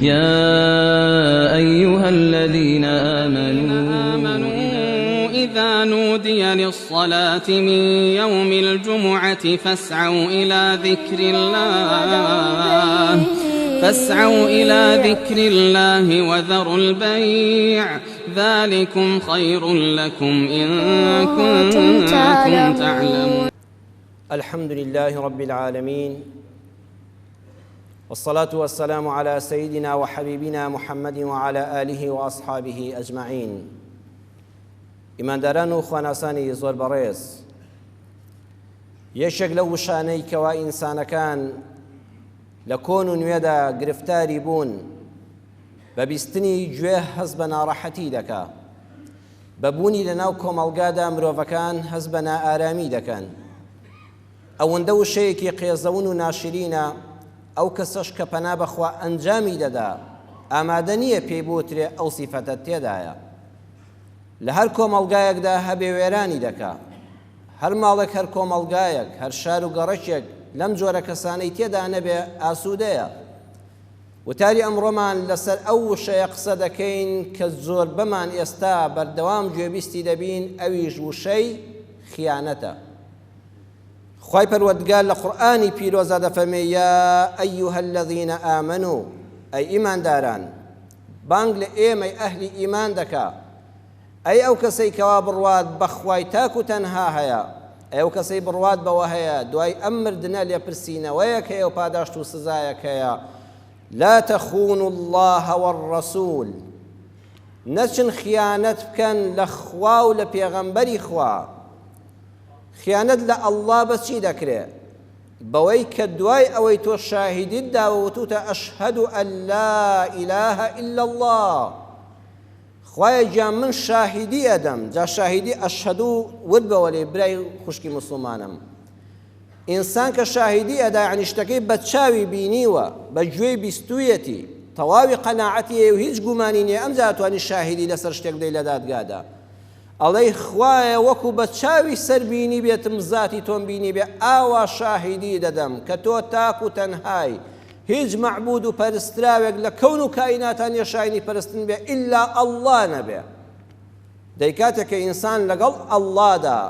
يا أيها الذين آمنوا إذا نودي للصلاة من يوم الجمعة فاسعوا إلى ذكر الله وذروا البيع ذلكم خير لكم إن كنتم تعلمون. الحمد لله رب العالمين والصلاة والسلام على سيدنا وحبيبنا محمد وعلى آله وأصحابه أجمعين. ئیمانداران و خواناسانی زۆر بەڕێز، یەکێک لەو وشانەی کەوا ئینسانەکان لە کۆن و نوێدا گرفتاری بوون، بە بیستنی گوێ هەست بە ناڕەحەتی دەکا، بە بوونی لەناو کۆمەڵگادا مرۆڤەکان هەست بە نائارامی دەکەن. ئەوەندە وشەیەکی قێزەون و ناشرینە، ئەو کەسەش کە پەنا بەخوا ئەنجامی دەدا ئامادە نییە پێی بوترێ ئەو سیفەتە تێدایە. لە هەر کۆمەڵگایەکدا هەبێ وێرانی دەکا. هەر ماڵێک، هەر کۆمەڵگایەک، هەر شار و گەڕەکێک لەم جۆرە کەسانەی تێدا نەبێ ئاسوودەیە. وتاری ئەمڕۆمان لەسەر ئەو وشەیە قسە دەکەین کە زۆربەمان ئێستا بەردەوام گوێبیستی دەبین، ئەویش وشەی خیانەتە. خوای پەروەردگار لە قورئانی پیرۆزدا دەفەرمێ یا ئەیها الذین آمنوا، ئەی ئیمانداران، بانگ لە ئێمەی ئەهلی ئیمان دەکا، ئەی ئەو کەسەی کەوا بڕوات بە خوای تاک و تەنها هەیە، ئەی ئەو کەسەی بڕوات بەوە هەیە دوای ئەم مردنە لێپرسینەوەیەک هەیە و پاداشت و سزایەک هەیە، لا تخونوا الله والرسول، نەچن خیانەت بکەن لە خوا و لە پێغەمبەری خوا. خیانەت لە اللە بە چی دەکرێ؟ بەوەی کە دوای ئەوەی تۆ شاهیدیت داوە وتوتە اشهد ان لا اله الا اللە، خوایە گیان من شاهیدی ئەدەم، جا شاهیدی اشهد ورد بەوە لێ برای خوشکی موسڵمانم، ئینسان کە شاهیدی ئەدا یعنی شتەکەی بە چاوی بینیوە، بە گوێی بیستویەتی، تەواوی قەناعەتی هەیە و هیچ گومانی نییە، ئەمجا ئەتوانی شاهیدی لەسەر شتێک بدەی لە دادگادا. ئەڵێی خوایە وەکو بە چاوی سەر بینیبێتم زاتی تۆم بینیبێ ئاوا شاهیدی دەدەم کە تۆ تاک و تەنهای هیچ مەعبود و پەرستراوێک لە کەون و کائیناتا نیە شایەنی پەرستن بێ ئیلا اللە نەبێ. دەی کاتێک کە ئینسان لەگەڵ اللە دا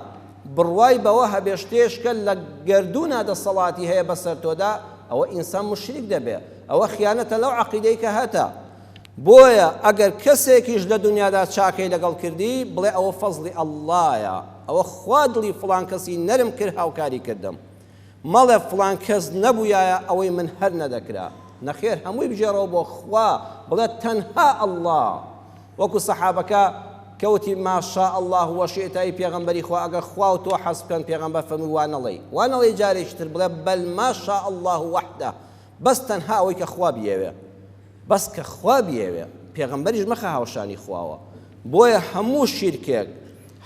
بڕوای بەوە هەبێ شتێشکە لە گەردوونا دەسەڵاتی هەیە بەسەر تۆدا ئەوە ئینسان موشریک دەبێ، ئەوە خیانەتە لەو عەقیدەی کە هەتە. بۆیە ئەگەر کەسێکیش لە دونیادا چاکەی لەگەڵ کردی بڵێ ئەوە فەزڵی اللەیە، ئەوە خوا دڵی فڵان کەسی نەرم کرد هاوکاری کردم، مەڵێ فڵان کەس نەبوویایە ئەوەی من هەر نەدەکرا، نەخێر هەمووی بگێڕەوە بۆ خوا بڵێ تەنها اللە، وەکو سەحابەکە کە وتی ما شاء اللە وشئت ئەی پێغەمبەری خوا ئەگەر خوا و تۆ حەز بکەن، پێغەمبەر فەرمووی وا نەڵێی، وا نەڵێی جارێکی تر بڵێ بل ما شاء اللە وحدە، بەس تەنها ئەوەی کە خوا بیەوێ. بەس کە خوا بیەوێ، پێغەمبەریش مەخە هاوشانی خواوە، بۆیە هەموو شیرکێک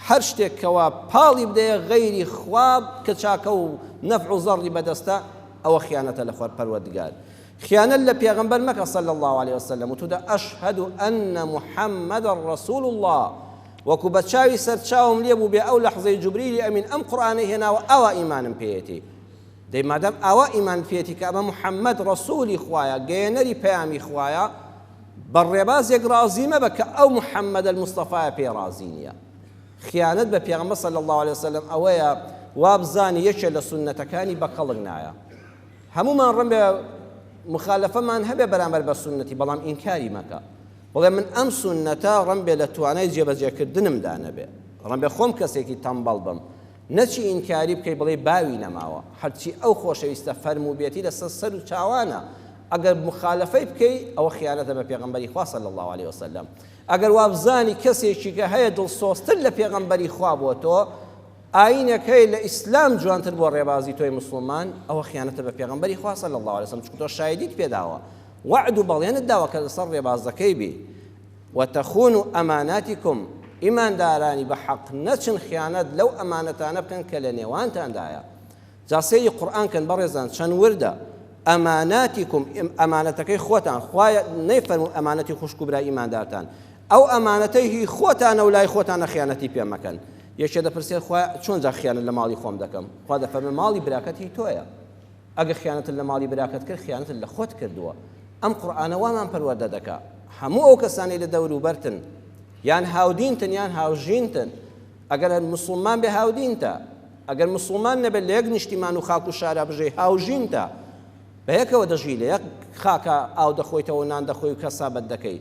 هەر شتێک کەوا پاڵی بدەیە غەیری خوا کە چاکە و نەفع و زەڕی بەدەستە ئەوە خیانەتە لە خوار پەروەردگار. خیانەت لە پێغەمبەر مەکە صلی اللە علیە وسلم وتوتە اشهد ان محمدا رسول اللە وەکو بە چاوی سەرچاوم لێ بوو بێ ئەو لەحزەی جوبریلی ئەمین ئەم قورئانەی هێناوە ئاوا ئیمانم پێیەتی. دەی مادام ئاوا ئیمانت پێیەتی کە ئەمە محمد ڕەسولی خوایە گەیەنەری پەیامی خوایە بە ڕێبازێک ڕازی مەبە کە ئەو محمد المصطفی پێی ڕازی نییە. خیانەت بە پێغەمبەر صلی اللە علیه وسلم ئەوەیە وابزانی یەکێ لە سوننەتەکانی بە کەڵک نایە. هەموومان ڕەنبێ مخالەفەمان هەبێ بەرامبەر بە سوننەتی بەڵام ئینکاری مەکە. بڵێ من ئەم سوننەتە ڕەنبێ لە توانای جێبەجێکردنمدا نەبێ، ڕەنبێ خۆم کەسێکی تەمبەڵ بم، نەچی ئینکاری بکەی بڵێی باوی نەماوە، هەرچی ئەو خۆشەویستە فەرمووبێتی لەسەر سەر و چاوانە، ئەگەر موخالەفەی بکەی ئەوە خیانەتە بە پێغەمبەری خوا صلی اللە علیە وسلم، ئەگەر وابزانی کەسێکی کە هەیە دڵسۆزتر لە پێغەمبەری خوا بۆ تۆ، ئاینێک هەیە لە ئیسلام جوانتر بۆ ڕێبازی تۆی موسڵمان، ئەوە خیانەتە بە پێغەمبەری خوا صلی اللە علیە وسلم، چونکە تۆ شایدیت پێداوە، وەعد و بەڵێنت داوە کە لەسەر ڕێبازەکەی بی. وتخونوا اماناتکم، ئیماندارانی بە حەق نەچن خیانەت لەو ئەمانەتانە بکەن کە لە نێوانتاندایە. جا سەیری قورئان کەن بەڕێزان چەند وردە، اماناتکم، ئەمانەتەکەی خۆتان، خوا نەیفەرموو ئەمانەتی خوشک و برای ئیماندارتان، ئەو ئەمانەتەی هی خۆتانە و لای خۆتانە خیانەتی پێ مەکەن. یەکێ دەپرسێت خوا چۆن جا خیانەت لە ماڵی خۆم دەکەم؟ خوا دەفەرمێ ماڵی براکەت هی تۆیە. ئەگەر خیانەتت لە ماڵی براکەت کرد خیانەتت لە خۆت کردووە. ئەم قورئانە وامان پەروەردە دەکا هەموو ئەو کەسانەی لە دەوروبەرتن یان هاودینتن یان هاوژینتن ئەگەر مسلمان بێ هاودینتە ئەگەر مسلمان نەبێت لە یەک نیشتیمان و خاک و شارا بژێ هاوژینتە بەیەکەوە دەژی لە یەک خاکە ئاو دەخۆیتەوە نان دەخۆی و کەسابەت دەکەی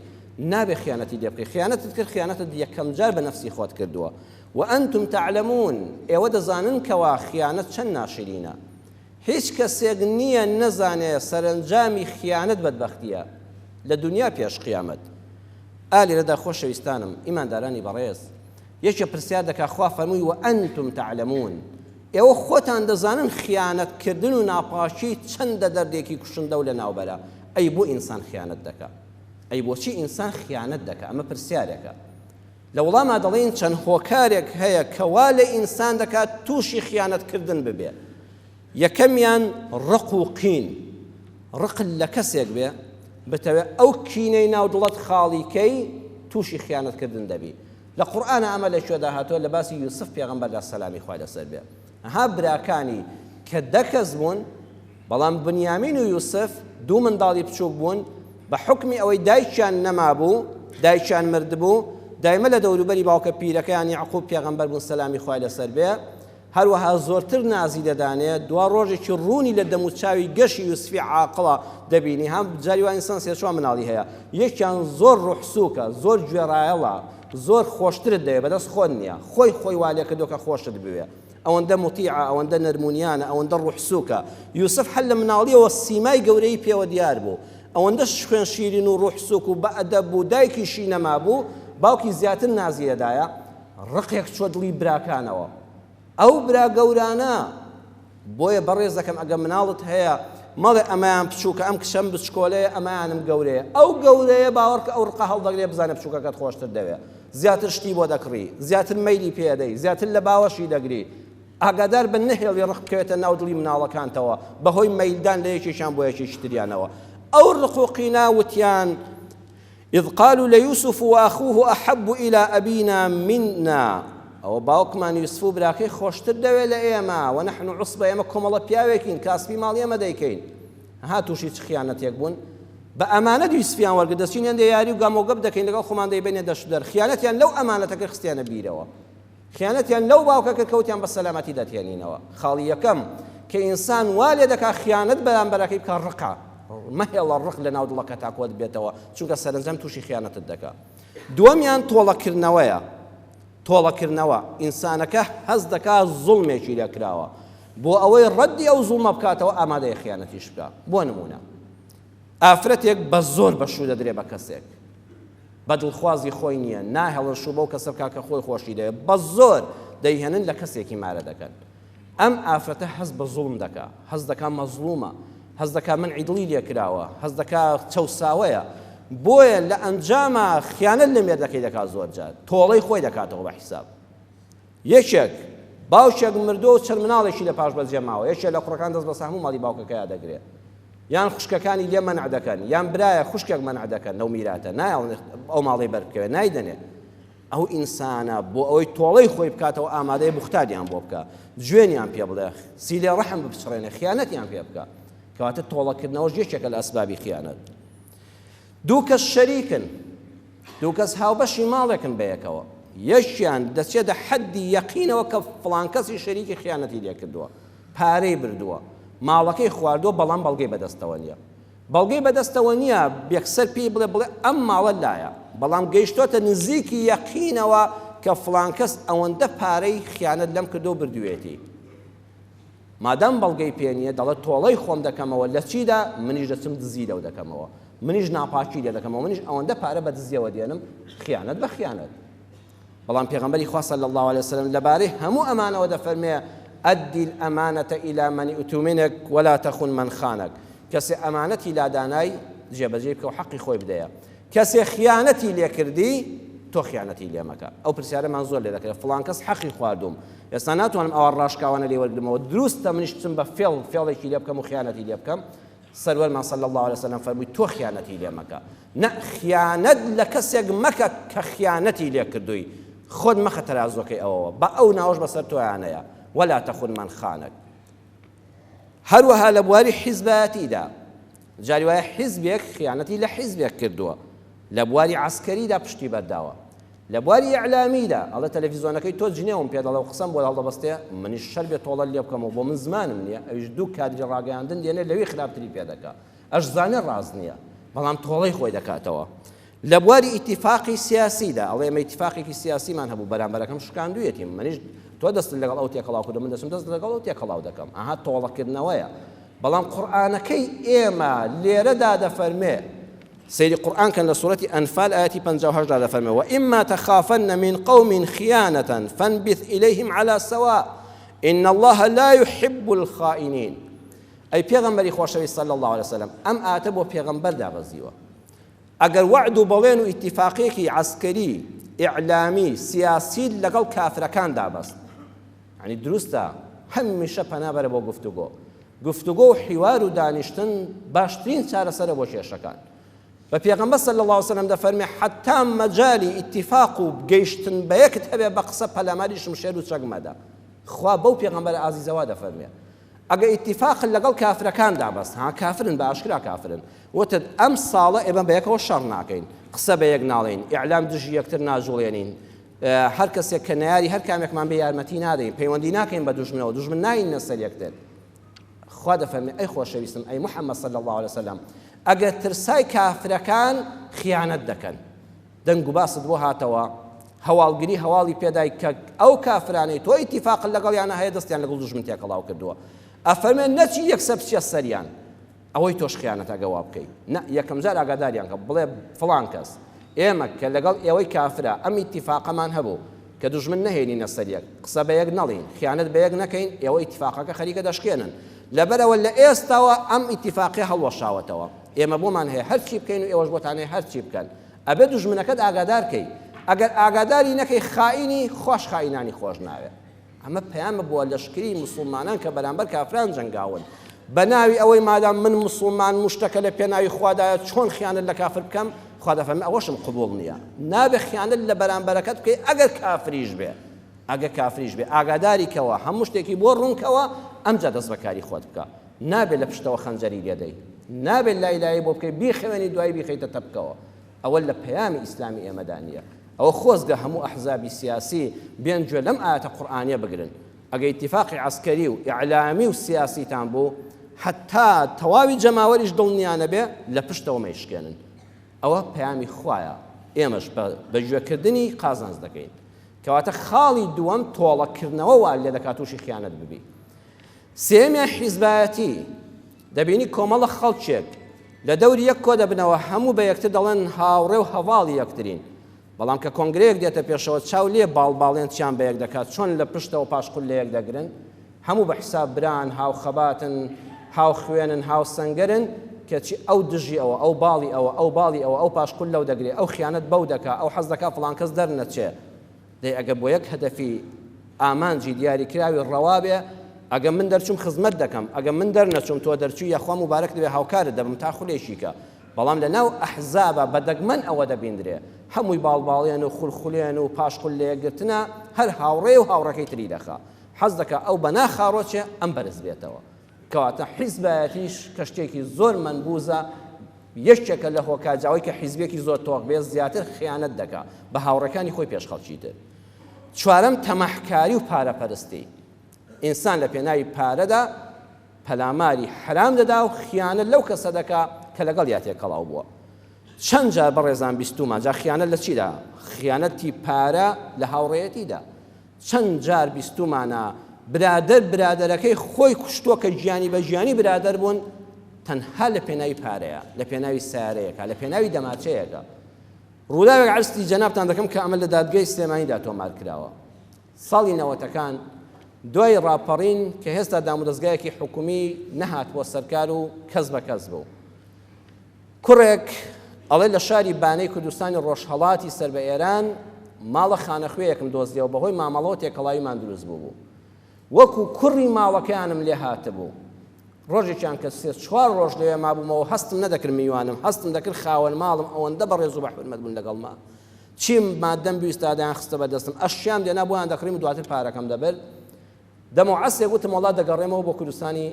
نابێ خیانەتی لێ بکەی خیانەتت کرد خیانەتت یەکەم جار بە نەفسی خۆت کردووە وأنتم تعلمون ئێوە دەزانن کەوا خیانەت چەند ناشرینە هیچ کەسێک نییە نەزانێ سەرەنجامی خیانەت بەدبەختییە لە دونیا پێش قیامەت. ئا لێرەدا خۆشەویستانم ئیماندارانی بەڕێز یەکێ پرسیار دەکا خوا فەرمووی وأنتم تعلمون ئێوە خۆتان دەزانن خیانەت کردن و ناپاکی چەندە دەردێکی کوشندە و لەناوبەرە ئەی بۆ ئینسان خیانەت دەکا ئەی بۆچی ئینسان خیانەت دەکا ئەمە پرسیارێکە لە وڵاما دەڵێین چەند هۆکارێک هەیە کە وا لە ئینسان دەکات تووشی خیانەتکردن ببێ. یەکەمیان ڕق و قین. ڕقت لە کەسێک بێ، بتەوێ ئەو کینەی ناو دڵت خاڵی کەی، تووشی خیانەتکردن دەبی. لە قورئانا ئەمە لە کوێدا هاتووە؟ لە باسی یوسف پێغەمبەردا سەلامی خوای لەسەر بێ. ها براکانی کە دە کەس بوون، بەڵام بنیامین و یوسف دوو منداڵی بچووک بوون، بە حوکمی ئەوەی دایکیان نەمابوو، دایکیان مردبوو، دایمە لە دەوروبەری باوکە پیرەکەیان یەعقوب پێغەمبەر بوون سەلامی خوای لەسەر بێ، هەروەها زۆرتر نازی دەدانێ، دوا ڕۆژێکی ڕوونی لە دەموچاوی گەشی یوسفی عاقڵە دەبینی، هەم جاری وا ئینسان سێ چوار مناڵی هەیە، یەکیان زۆر ڕوح سووکە، زۆر گوێڕایەڵە، زۆر خۆشترت دەوێ، بەدەست خۆت نییە، خۆی خۆی وا لێکردووە کە خۆشت بوێ. ئەوەندە موتیعە، ئەوەندە نەرمونیانە، ئەوەندە ڕوح سووکە. یوسف هەر لە مناڵییەوە سیمای گەورەیی پێوە دیار بوو. ئەوەندەش خوێن شیرین و ڕوح سووک و بەئەدەب بوو، دایکیشی نەمابوو، باوکی زیاتر نازی دەدایە. ڕقێک چووە دڵی براکانەوە. ئەو برا گەورانە. بۆیە بەڕێزەکەم ئەگەر مناڵت هەیە، مەڵێ ئەمەیان بچووکە، ئەم کچەم بچکۆلەیە، ئەمەیانم گەورەیە. ئەو گەورەیە باوەڕکە ئەو ڕقە هەڵدەگرێ بزانێ بچووکەکەت خۆشتر دەوێ. زیاتر شتی بۆ دەکڕی، زیاتر مەیلی پێ ئەدەی، زیاتر لە باوەشی دەگری. ئاگادار بە نەهێڵی ڕق بکەوێتە ناو دڵی مناڵەکانتەوە بەهۆی مەیلدان لە یەکێکیان بۆ یەکێکی تریانەوە. ئەو ڕق و قینە وتیان، اذ قالوا ليوسف واخوه احب الى ابينا منا، ئەوە باوکمان یوسف و براکەی خۆشتر دەوێت لە ئێمە، ونحن عصبە، ئێمە کۆمەڵە پیاوێکین کاسبی ماڵی ئێمە دەیکەین. ها تووشی چ خیانەتێک بوون؟ بە ئەمانەت یوسفیان وەرگرت، دەچین هێندێ یاری و گەمۆگەپ دەکەین لەگەڵ خۆمان دەیبەینە دەشت و دەر. خیانەتیان لەو ئەمانەتە کرد خستیانە بیرەوە. خیانەتیان لەو باوکە کرد کە وتیان بە سەلامەتی دەتهێنینەوە. خاڵی یەکەم کە ئینسان وا لێ دەکا خیانەت بەرامبەرەکەی بکا ڕقە. مەهێڵە ڕق لەناو دڵەکەتا کۆت بێتەوە، چونکە سەرەنجام تووشی خیانەتت دەکا. دووەمیان تۆڵەکردنەوەیە. تۆڵەکردنەوە، ئینسانەکە هەست دەکا زوڵمێکی لێ کراوە، بۆ ئەوەی ڕەدی ئەو زوڵمە بکاتەوە ئامادەیە خیانەتیش بکا. بۆ نموونە ئافرەتێک بە زۆر بە شوو دەدرێ بە کەسێک، بە دڵخوازی خۆی نییە، ناهێڵن شوو بەو کەسە بکا کە خۆی خۆشی دەوێ، بە زۆر دەیهێنن لە کەسێکی مارە دەکەن. ئەم ئافرەتە هەست بە زوڵم دەکا، هەست دەکا مەزڵومە، هەست دەکا مەنعی دڵی لێ کراوە، هەست دەکا چەوساوەیە، بۆیە لە ئەنجاما خیانەت لە مێردەکەی دەکا زۆر جار تۆڵەی خۆی دەکاتەوە بە حیساب. یەکێک باوکێک مردووە و چەند مناڵێکی لە پاش بەجێ ماوە، یەکێک لە کوڕەکان دەست بەسەر هەموو ماڵی باوکەکەیا دەگرێ، یان خوشکەکانی لێ مەنع دەکەن، یان برایە خوشکێک مەنع دەکەن لەو میراتە، نایەڵن ئەو ماڵەی بەر بکەوێ، نایدەنێ. ئەو ئینسانە بۆ ئەوەی تۆڵەی خۆی بکاتەوە ئامادەیە بوختانیان بۆ بکا، جوێنیان پێ بڵێ، سیلەی ڕەحم بپچڕێنێ، خیانەتیان پێ بکا. کەواتە تۆڵەکردنەوەش یەکێکە لە ئەسبابی خیانەت. دوو کەس شەریکن، دوو کەس هاوبەشی ماڵێکن بەیەکەوە، یەکیان دەچێتە حەدی یەقینەوە کە فڵان کەسی شەریکی خیانەتی لێ کردووە، پارەی بردووە، ماڵەکەی خواردووە، بەڵام بەڵگەی بەدەستەوە نییە. بەڵگەی بەدەستەوە نییە یەکسەر پێی بڵێ بڵێ ئەم ماڵە لایە، بەڵام گەیشتۆتە نزیکی یەقینەوە کە فڵان کەس ئەوەندە پارەی خیانەت لەم کردو بردوێتی. مادام بەڵگەی پێ نییە دەڵێ تۆڵەی خۆم دەکەمەوە لە چیدا؟ منیش دەچم دزی لەو دەکەمەوە، منیش ناپاکی لێ دەکەمەوە، منیش ئەوەندە پارە بە دزیەوە دێنم، خیانەت بە خیانەت. بەڵام پێغەمبەری خوا صلی اللە علیە وسلم لەبارەی هەموو ئەمانەوە دەفەرمێ ادی الامانە الی من ائتمنک ولا تخن من خانک کەسێ ئەمانەتی لادانای جێبەجێی بکە و حەقی خۆی بدەیە کەسێ خیانەتی لێکردی تۆ خیانەتی لێ مەکە ئەو پرسیارەمان زۆر لێ دەکرێت فڵان کەس حەقی خواردوم ئێستا ناتوانم ئەوە ڕاشکاوانە لێ وەرگرمەوە دروستە منیش بچم بە فێڵ فێڵێکی لێ بکەم و خیانەتی لێ بکەم سەروەرمان صلی اللە علیە وسلم فەرمووی تۆ خیانەتی لێ مەکە نە خیانەت لە کەسێک مەکە کە خیانەتی لێ کردووی خۆت مەخە تەرازوەکەی ئەوەوە بە ئەو ناوەش بەسەر تۆیانەیە ولا تخن من خانک هەروەها لە بواری حیزبایەتیدا. جاری وایە حیزبێک خیانەتی لە حیزبێک کردووە لە بواری عەسکەریدا پشتی بەرداوە لە بواری ئیعلامیدا ئەڵێ تەلەفیزۆنەکەی تۆ جنێوم پێ دەڵێ و قسەم بۆ هەڵدەبەستێ منیش شەر بێ تۆڵەت لێ بکەمەوە بۆ من زمانم نییە ئەویش دوو کادری ڕاگەیاندن دێنێ لەوی خراپتری پێ دەکا ئەشزانێ ڕاست نییە بەڵام تۆڵەی خۆی دەکاتەوە لە بواری ئیتیفاقی سیاسیدا ئەڵێ ئێمە ئیتیفاقێکی سیاسیمان هەبوو بەرامبەرەکەم شکاندوویەتی منیش تۆ دەستت لەگەڵ ئەو تێکەڵاو کردو من دەستم دەست لەگەڵ ئەو تێکەڵاو دەکەم ئەها تۆڵەکردنەوەیە بەڵام قورئانەکەی ئێمە لێرەدا دەفەرمێ سەیری قورئان کەن لە سورەتی ئەنفال ئایەتی 58 دا دەفەرمێ وإما تخافن من قوم خیانة فانبذ إليهم على سواء إن الله لا يحب الخائنين ئەی پێغەمبەری خۆشەویست صلی الله علیه وسلم ئەم ئاتە بۆ پێغەمبەر دابەزیوە ئەگەر وەعد و بەڵێن و ئیتیفاقیەکی عەسکەری، ئیعلامی، سیاسیت لەگەڵ کافرەکاندا بەست، یانی دروستە هەمیشە پەنا بەرە بۆ گفتوگۆ. گفتوگۆ و حیوار و دانیشتن باشترین چارەسەرە بۆ کێشەکان. بە پێغەمبەر صلی اللە علیە وسلم دەفەرمێ حەتا مەجالی ئیتیفاق و گەیشتن بە یەکت هەبێ بە قسە پەلاماری شمشێر و چەک مەدە. خوا بەو پێغەمبەرە ئازیزە وا دەفەرمێ. ئەگەر ئیتیفاقت لەگەڵ کافرەکاندا بەست، ها کافرن بە ئاشکرا کافرن، وتت ئەم ساڵە ئێمە بەیەکەوە شەڕ ناکەین، قسە بە یەک ناڵێین، ئیعلام دژی یەکتر ناجوڵێنین، هەر کەسێک کە نەیاری هەر کامێکمان بێ یارمەتی نادەین، پەیوەندی ناکەین بە دوژمنەوە، دوژمن ناینە سەر یەکتر. خوا دەفەرمێ ئەی خۆشەویستم ئەی محەممەد صلی اللە علیه وسلم ئەگەر ترسای کافرەکان خیانەت دەکەن، دەنگ و باست بۆ هاتەوە، هەواڵگری هەواڵی پێدای کە ئەو کافرانەی تۆ ئیتیفاقت لەگەڵیانە هەیە دەستیان لەگەڵ دوژمن تێکەڵاو کردووە، ئەفەرمێ نەچی یەکسەر بچیە سەریان، ئەوەی تۆش خیانەتە ئەگەر وا بکەی، نا یەکەم جار ئاگاداریان کە بڵێ فڵان کەس ئێمە کە لەگەڵ ئێوەی کافرا ئەم ئیتیفاقەمان هەبوو کە دوژمن نەهێنینە سەر یەک، قسە بە یەک نەڵێین، خیانەت بە یەک نەکەین، ئێوە ئیتیفاقەکە خەریکە دەشکێنن، لەبەرئەوە لە ئێستاوە ئەم ئیتیفاقیە هەڵوەشاوەتەوە. ئێمە بۆمان هەیە هەرچی بکەین و ئێوەش بۆتان هەیە هەرچی بکەن ئەبێ دوژمنەکەت ئاگادار کەی ئەگەر ئاگاداری نەکەی خائینی خواش خائینانی خۆش ناوێ ئەمە پەیامە بۆ لەشکری موسڵمانان کە بەرامبەر کافران جەنگاون بە ناوی ئەوەی مادام من موسڵمان مشتەکە لە پێناوی خوادایە چۆن خیانەت لە کافر بکەم خوا دەفەرمێ ئەوەشم قبوڵ نییە نابێ خیانەت لە بەرامبەرەکەت بکەی ئەگەر کافریش بێ ئەگەر کافریش بێ ئاگاداری کەوە هەموو شتێکی بۆ ڕوونکەوە ئەمجا دەست بەکاری خۆت بکە نابێت لە پشتەوە خەنجەری لێدەی نابێت لای لایی بۆ بکەی بیخەوێنی دوایی بیخەیتە تەپکەوە ئەوە لە پەیامی ئیسلامی ئێمەدا نییە ئەوە خۆزگە هەموو ئەحزابی سیاسی بێن گوێ لەم ئایەتە قورئانیە بگرن ئەگە ئیتیفاقی عەسکەری و ئیعلامی و سیاسیتان بوو حتا تەواوی جەماوەریش دڵنیا نەبێ لە پشتەوە مەیشکێنن ئەوە پەیامی خوایە ئێمەش بە گوێکردنی قازانج دەکەین کەواتە خاڵی دووەم تۆڵەکردنەوە وا لێ دەکات تووشی خیانەت ببی. سێیەمیان حیزبایەتی، دەبینی کۆمەڵە خەڵکێک لە دەوری یەک کۆ دەبنەوە هەموو بە یەکتر دەڵێن هاوڕێ و هەڤاڵی یەکترین، بەڵام کە کۆنگرەیەک دێتە پێشەوە چاو لێ باڵ باڵێن چیان بە یەک دەکات چۆن لە پشتەوە پاشقول لە یەک دەگرن هەموو بە حیساب بران هاوخەباتن هاوخوێنن هاوسەنگەرن کەچی ئەو دژی ئەوە ئەو باڵی ئەوە ئەو باڵی ئەوە ئەو پاشقول لەو دەگرێ ئەو خیانەت بەو دەکا ئەو حەز دەکا فڵان کەس دەرنەچێ دەی ئەگەر بۆ یەک هەدەفی ئامانجی دیاریکراوی ڕەوا بێ ئەگەر من دەرچوم خزمەت دەکەم ئەگەر من دەرنەچوم تۆ دەرچووی یاخوا موبارەکت بێ هاوکارت دەبم تا خولێکی کە بەڵام لە ناو ئەحزابا بە دەگمەن ئەوە دەبیندرێ هەمووی باڵباڵێن و خولخولێن و پاشقول لەیەکگرتنە هەر هاوڕێ و هاوڕێکەی تری دەخا حەز دەکا ئەو بە ناخاڕۆچێ ئەم بەرز بێتەوە. کەواتە حیزبایەتیش کە شتێکی زۆر مەنبوزە یەکێکە لە هۆکار جا ئەوەی کە حیزبێکی زۆر تۆخ بێت زیاتر خیانەت دەکا بە هاوڕێکانی خۆی پێش خەڵکی تر. چوارەم تەماحکاری و پارەپەرستی ئینسان لە پێناوی پارەدا پەلاماری حەرام دەدا و خیانەت لەو کەسە دەکا کە لەگەڵیا تێکەڵاو بووە. چەند جار بەڕێزان بیستوومە جا خیانەت لە چیدا؟ خیانەتی پارە لە هاوڕێیەتیدا. چەند جار بیستومانە برادەر برادەرەکەی خۆی کوشتوە کە گیانی بە گیانی برادەر بوون تەنها لە پێناوی پارەیە لە پێناوی سیارەیەکە لە پێناوی دەماچەیەکە ڕووداوێک عەرزی جەنابتان دەکەم کە ئەمە لە دادگای سلێمانیدا تۆمار کراوە ساڵی نەوەتەکان دوای ڕاپەڕین کە هێستا دامودەزگایەکی حکومی نەهاتبووە سەرکار و کەس بە کەس بوو کوڕێک ئەڵێ لە شاری بانەی کوردستانی ڕۆژهەڵاتی سەر بە ئێران ماڵە خانەخوێیەکم دۆزیەوە بەهۆی مامەڵەوە تێکەڵاویمان دروست بووبوو وەکو کوڕی ماڵەکەیانم لێ هاتبوو ڕۆژێکیان کە سێ چوار ڕۆژ لەوێ مابوومەوە هەستم نەدەکرد میوانم هەستم دەکرد خاوەن ماڵم ئەوەندە بەڕێز و بە حورمەت بوون لەگەڵما چیم مادەم بیستا دایان خستە بە دەستم ئەشیام دێنا بۆیان دەکڕیم و دواتر پارەکەم دەبرد دەمەو عەسرێک وتم وەڵا دەگەڕێمەوە بۆ کوردستانی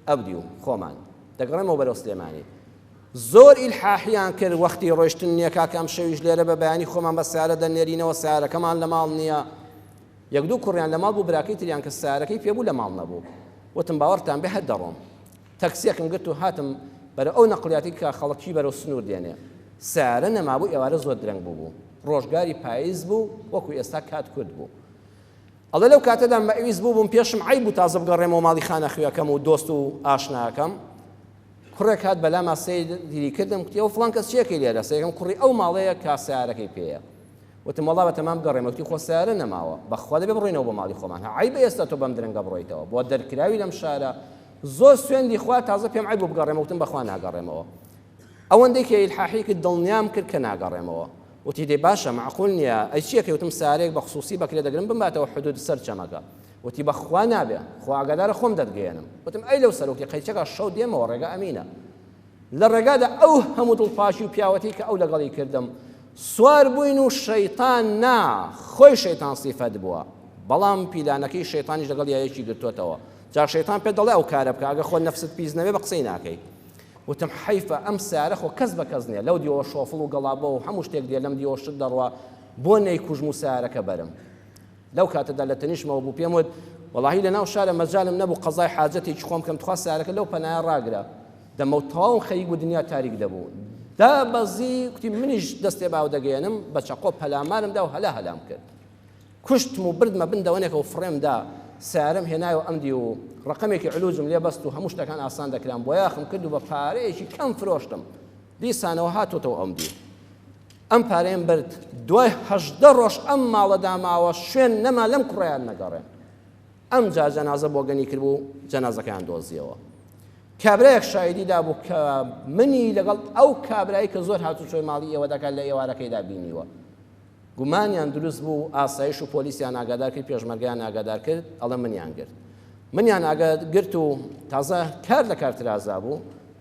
ئەودیو خۆمان دەگەڕێمەوە بەرەو سلێمانی. زۆر ئیلحاحیان کرد وەختی ڕۆیشتن نییە کاکە ئەم شەویش لێرە بە بەیانی خۆمان بە سیارە دەنێرینەوە سیارەکەمان لە ماڵ نییە. یەک دوو کوڕیان لە ماڵ بوو براکەی تریان کە سیارەکەی پێ بوو لە ماڵ نەبوو. وتم باوەڕتان بێ هەر دەڕۆم. تەکسیەکم گرت و هاتم بەرەو ئەو نەقڵیاتی کە خەڵکی بەرەو سنوور دێنێ. سیارە نەمابوو ئێوارە زۆر درەنگ بووبوو. ڕۆژگاری پاییز بوو وەکو ئێستا کات کورت بوو. ئەڵێ لەو کاتەدا مەئویس بووبووم پێشم عەیب بوو تازە بگەڕێمەوە ماڵی خانەخوێکەم و دۆست و ئاشناکەم. کوڕێک هات بەلاما سەیری کردم کوتی ئەو فڵان کەس چیەکەی لێرە؟ سەیرکەم کوڕی ئەو ماڵەیە کە سەیارەکەی پێیە. وتم وەڵا بەتەمام بگەڕێمەوە. کوتی خۆ سەیارە نەماوە. بەخوا دەبێ بڕۆینەوە بۆ ماڵی خۆمان. ها عەیبە ئێستا تۆ بەم درەنگە بڕۆیتەوە. بۆ دەرکراوی لەم شارە. زۆر سوێندی خوارد تازە پێم عەیب بوو بگەڕێمەوە وتم بەخوا ناگەڕێمەوە. ئەوەندەی کە ئیلحاحی کرد دڵنیام کرد کە ناگەڕێمەوە. وتی دەی باشە مەعقول نییە ئەی چیەکەی؟ وتم سەیارەیەک بە خسوسی بەکرێ دەگرم بمباتەوە حدود سەر چەمەکە. وتی بەخوا نابێ خوا ئاگادارە خۆم دەتگەیەنم. وتم ئەی لەو سەر؟ وتی قەیچەکە شەو دێمەوە ڕێگا ئەمینە. لە ڕێگادا ئەو هەموو دڵپاکی و پیاوەتی کە ئەو لەگەڵی کردم سوار بووین و شەیتان نا خۆی شەیتان سیفەت بووە بەڵام پیلانەکەی شەیتانیش لەگەڵ یایەکی گرتووەتەوە. جا شەیتان پێت دەڵێ ئەو کارە بکە ئەگە خۆت نەفست پیس نەبێ بە قسەی ناکەی. وتم حەیفە ئەم سەیارە خۆ کەس بە کەس نیە لەو دیوەوە شۆفڵ و گەڵابە و هەموو شتێک دێ لەم دیوەوە شت دەڕوا بۆ نەیکوژم و سەیارەکە بەرم. لەو کاتەدا لە تەنیشتمەوە بوو پێم وت وەڵاهی لە ناو شارە مەجالم نەبوو قەزای حاجەتێکی خۆم بکەم تخوا سەیارەکە لەو پەنایە ڕاگرە. دەمەو تەواوم خەریک بوو دنیا تاریک دەبوو. دابەزی کوتی منیش دەستێ باو دەگەیەنم بە چەقۆ پەلامارم دا و هەلا هەلام کرد. کوشتم و بردمە بن دەوەنێکەوە فڕێم دا، سەیارەم هێنایەوە ئەم دیو و ڕەقەمێکی علوجم لێ بەست و هەموو شتەکان ئاسان دەکران، بۆیاخم کرد و بە پارەیەکی کەم فرۆشتم، دیسانەوە هاتۆتەوە ئەم دیو. ئەم پارەیەم برد، دوای 18 ڕۆژ ئەم ماڵە داماوە شوێن نەما لەم کوڕەیان نەگەڕێن. ئەمجا جەنازە بۆگەنی کردبوو، جەنازەکەیان دۆزیەوە. کابرایەک شایدی دابوو کە منی لەگەڵ ئەو کابرای کە زۆر هاتوچۆی ماڵی ئێوە دەکات لە ئێوارەکەیدا بینیوە. گومانیان دروست بوو، ئاسایش و پۆلیسیان ئاگادار کرد، پێشمەرگەیان ئاگادار کرد، ئەڵێ منیان گرت. منیان ئاگا گرت و تازە کار لە کار ترازا بوو،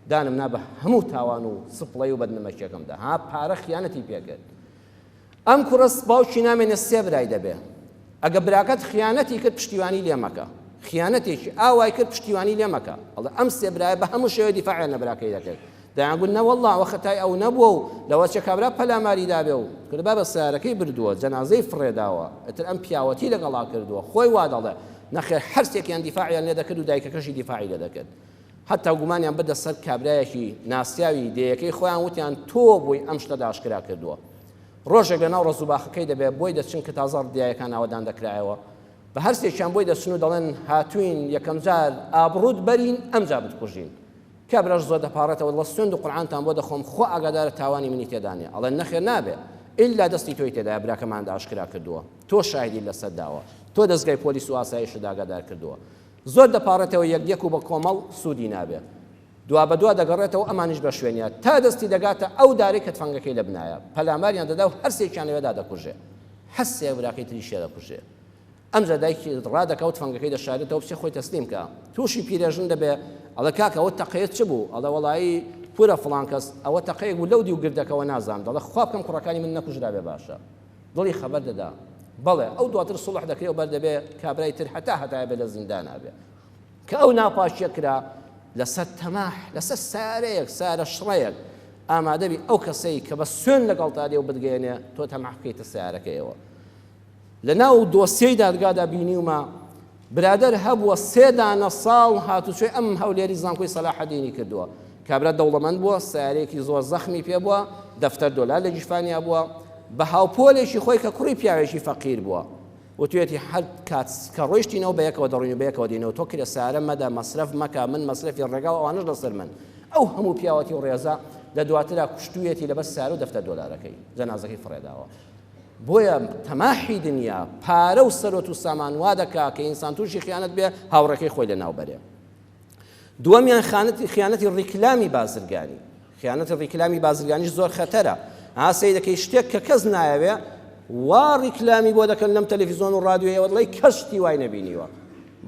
دانم نا بە هەموو تاوان و سپڵەی و بەدنمەکیەکەمدا. ها پارە خیانەتی پێ کرد. ئەم کوڕە باوکی نامێنێ سێ برای دەبێ. ئەگە براکەت خیانەتی کرد پشتیوانی لێ مەکە. خیانەتێکی ئاوای کرد پشتیوانی لێ مەکە. ئەڵێ ئەم سێ برایە بە هەموو شێوەیە دیفاعیان لە براکەی دەکرد. دەیانگوت نەوەڵڵا ئەوە خەتای ئەو نەبووە و لەوەچە کابرا پەلاماری دابێ و کورە بابە سەیارەکەی بردووە جەنازەی فڕێداوە ئیتر ئەم پیاوەتی لەگەڵا کردووە خۆی وا دەڵێ نەخێر هەرسێکیان دیفاعیان لێ دەکرد و دایکەکەشی دیفاعی لێ دەکرد حتا گومانیان بردە سەر کابرایەکی ناسیاوی دێیەکەی خۆیان وتیان تۆ بووی ئەم شتە ئاشکرا کردووە ڕۆژێک لەناو ڕەز و باخەکەی دەبێ بۆی دەچن کە تازە ڕدیایەکان ئاوەدان دەکرایەوە بە هەرسێکیان بۆی دەچن و دەڵێن هاتوین یەکەمجار ئابڕوت بەرین ئەمجا بتکوژین کابراش زۆر دەپاڕێتەوە دەڵێ سوێند و قورعانتان بۆ دەخۆم خوا ئاگادارە تاوانی منی تێدا نیە ئەڵێن نەخێر نابێ ئیلا دەستی تۆی تێدایە براکەمانت ئاشکرا کردووە تۆ شاهیدیت لەسەر داوە تۆ دەزگای پۆلیس و ئاسایشت ئاگادار کردووە زۆر دەپاڕێتەوە یەک یەک و بە کۆمەڵ سوودی نابێ دوابەدوا دەگەڕێتەوە ئەمانیش بە شوێنیا تا دەستی دەگاتە ئەو دارەی کە تفەنگەکەی لە بنایە پەلاماریان دەدا و هەرسێکیان لەوێدا دەکوژێ هەرسێ براکەی تریشیە دەکوژێ ئەمجا دایکی ڕادەکا و تفەنگەکەی دەشارێتەوە بچێ خۆی تەسلیم کا. تووشی پیرێژن دەبێ، ئەڵێ کاکە ئەوە تەقەیە چ بوو؟ ئەڵێ وەڵایی پورە فڵان کەس، ئەوە تەقەیەک بوو لەو دیو گردەکەوە نازانم. دەڵێ خوا بکەم کوڕەکانی من نەکوژرابێ باشە. دڵی خەبەر دەدا. بەڵێ ئەو دواتر سوڵح دەکرێ و بەردەبێ کابرای تر هەتا هەتایە بێ لە زیندانا بێ. کە ئەو ناپاکییە کرا لەسەر تەماح، لەسەر سەیارەیەک، سەیارە شڕەیەک، ئامادەبی ئەو کەسەی کە بە سوێن لەگەڵتا دێ و بتگەیەنێ تۆ تەماح بکەیتە سەیارەکەیەوە. لەناو دۆسیەی دادگادا بینیومە برادەر هەبووە سێ دانە ساڵ هاتوچۆی ئەم هەولێری زانکۆی سەلاحەدینی کردووە کابرا دەوڵەمەند بووە سیارەیەکی زۆر زەخمی پێ بووە دەفتەر دۆلار لە گیرفانیا بووە بە هاوپۆلێکی خۆی کە کوڕی پیاوێکی فەقیر بووە وتوێتی هەر کات کە ڕۆیشتینەوە بە یەکەوە دەڕۆین و بە یەکەوە دێینەوە تۆ کرێ سارە مەدە مەسرەف مەکە من مەسرەفی ڕێگا و ئەوانەش لەسەر من ئەو هەموو پیاوەتی و ڕێزە لە دواترا کوشتوویەتی لەبەر سارە و دەفتەر دۆلارەکەی جەنازەکەی فڕێداوە بۆیە تەماحی دنیا، پارە و سەروەت و سامان وا دەکا کە ئینسان تووشی خیانەت بێ، هاوڕێکەی خۆی لەناو بەرێ. دووەمیان خانەتی خیانەتی ڕیکلامی بازرگانی. خیانەتی ڕیکلامی بازرگانیش زۆر خەتەرە. ها سەیرەکەی شتێک کە کەس نایەوێ وا ڕیکلامی بۆ دەکەن لەم تەلەفیزۆن و ڕادیۆیەوە دڵی کەس شتی وای نەبینیوە.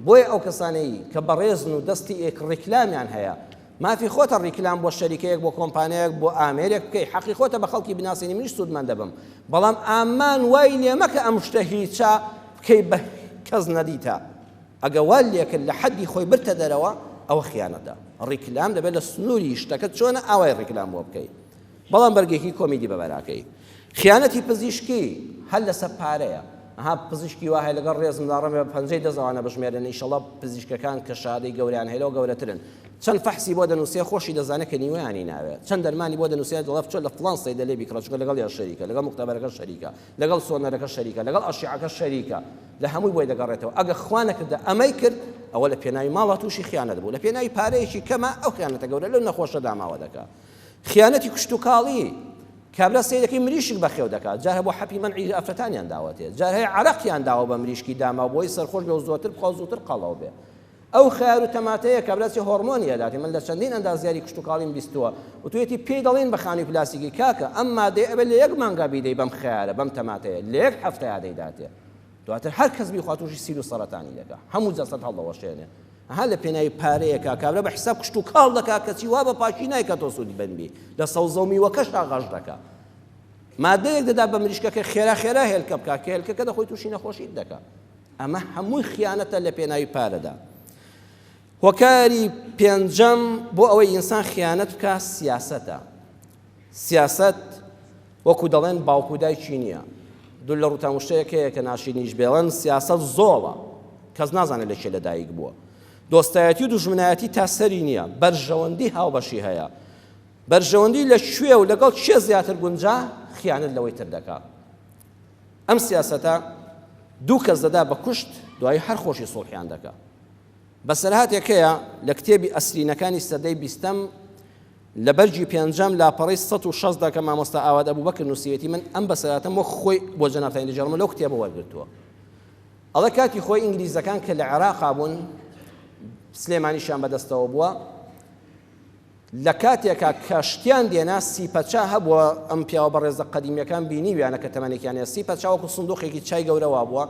بۆیە ئەو کەسانەی کە بەڕێزن و دەستی ئێک ڕیکلامیان هەیە مافی خۆتە ڕیکلام بۆ شەریکەیەک بۆ کۆمپانیایەک بۆ ئامێرێک بکەی حەقی خۆتە بە خەڵکی بناسێنی منیش سوودمەند دەبم بەڵام ئامان وای لێ مەکە ئەم شتە هیچە بکەی بە کەس نەدیتە ئەگە وا لێکرد لە حەدی خۆی برتە دەرەوە ئەوە خیانەتە. ڕیکلام دەبێت لە سنووری شتەکە چۆنە ئاوای ڕیکلام بۆ بکەی بەڵام بەرگێکی کۆمیدی بەبەراکەی خیانەتی پزیشکی هەر لەسەر پارەیە ئەها پزیشکی وا هەیە لەگەڵ ڕێزمدا ڕەنگە بە پەنجەی دەست ئەوانە بژمێرن ئیشەڵا پزیشکەکان کە شەهادەی گەورەیان هەیە لەوە گەورەترن چەند فەحسی بۆ دەنووسێ خۆشی دەزانێت کە نیوەیانی ناوێ چەند دەرمانی بۆ دەنووسێ دەڵێ بچۆ لە فڵان سەیدەلێ بیکڕە چونکە لەگەڵیان شەریکە لەگەڵ موختەبەرەکە شەریکە لەگەڵ سۆنەرەکە شەریکە لەگەڵ ئەشیعەکە شەریکە لە هەمووی بۆی دەگەڕێتەوە ئەگە خوا نەکردە ئەمەی کرد ئەوە لە پێناوی ماڵا تووشی خیانەت بوو لە پێناوی پارەیەکی کەمە ئەو خیانەتە گەورە لەو نەخۆشە داماوە دەکا خیانەتی کشتوکاڵی کابرا سەیرەکەی مریشک بەخێو دەکات جار هەبوو حەپی مەنعی ئافرەتانیان داوەتێ جار هەیە عەرەقیان داوە بە مریشکی داماو بۆی سەرخۆش بێ و زۆرتر بخوا و زووتر قەڵەو بێ ئەو خەیار و تەماتەیە کابرا چی هۆڕمۆنی ئەداتێ من لە چەندین ئەندازیاری کشتوکاڵیم بیستووە وتویەتی پێی دەڵێن بە خانووی پلاستیکی کاکە ئەم مادەیە ئەبێت لە یەک مانگا بیدەی بەم خەیارە بەم تەماتەیە لە یەک هەفتەیا دەیداتێ دواتر هەر کەس بیخوا تووشی سیل و سەرەتانی دەکا هەموو جەستەت هەڵدەوەشێنێ ئەها لە پێناوی پارەیەکا کابرا بە حیساب کشت و کاڵ دەکا کەچی وا بە پاکی نایکا تۆ سوودی بەنبی لە سەوزە و میوەکەشا غەش دەکا مادەیەک دەدا بە مریشکەکە خێرا خێرا هێلکە بکا کە هێلکەکە دەخۆی تووشی نەخۆشیت دەکا ئەمە هەمووی خیانەتە لە پێناوی پارەدا هۆکاری پێنجەم بۆ ئەوەی ئینسان خیانەت بکا سیاسەتە سیاسەت وەکو دەڵێن باوک و دایکی نییە. دوور لە ڕووتان وشەیەک هەیە کە ناشیرینیش بێڵن، سیاسەت زۆڵە، کەس نازانێت لە کێ لەدایک بووە. دۆستایەتی و دوژمنایەتی تا سەری نییە، بەرژەوەندی هاوبەشی هەیە. بەرژەوەندی لە کوێ و لەگەڵ کێ زیاتر گونجا، خیانەت لەوەی تر دەکا. ئەم سیاسەتە دوو کەس دەدا بە کوشت، دوایی هەر خۆشی سوڵحیان دەکا. بەسەرهاتێک هەیە لە کتێبی ئەسرینەکانی سەدەی بیستەم لە بەرگی پێنجەم لاپەڕەی 160 دا کە مامۆستا ئاوات ئەبوبەکر نووسیوێتی من ئەم بەسەرهاتەم وەک خۆی بۆ جەنابتانی دەگێڕمەوە لەو کتێبە وەرگرتووە ئەڵێ کاتی خۆی ئینگلیزەکان کە لە عێراقا بوون سلێمانیشیان بەدەستەوە بووە لە کاتێکا کە شتیان دێنا سیپەچا هەبووە ئەم پیاوە بەڕێزە قەدیمیەکان بینیویانە کە تەمەنێکیان هەیە سیپەچا وەکو سندوقێکی چای گەورە وابووە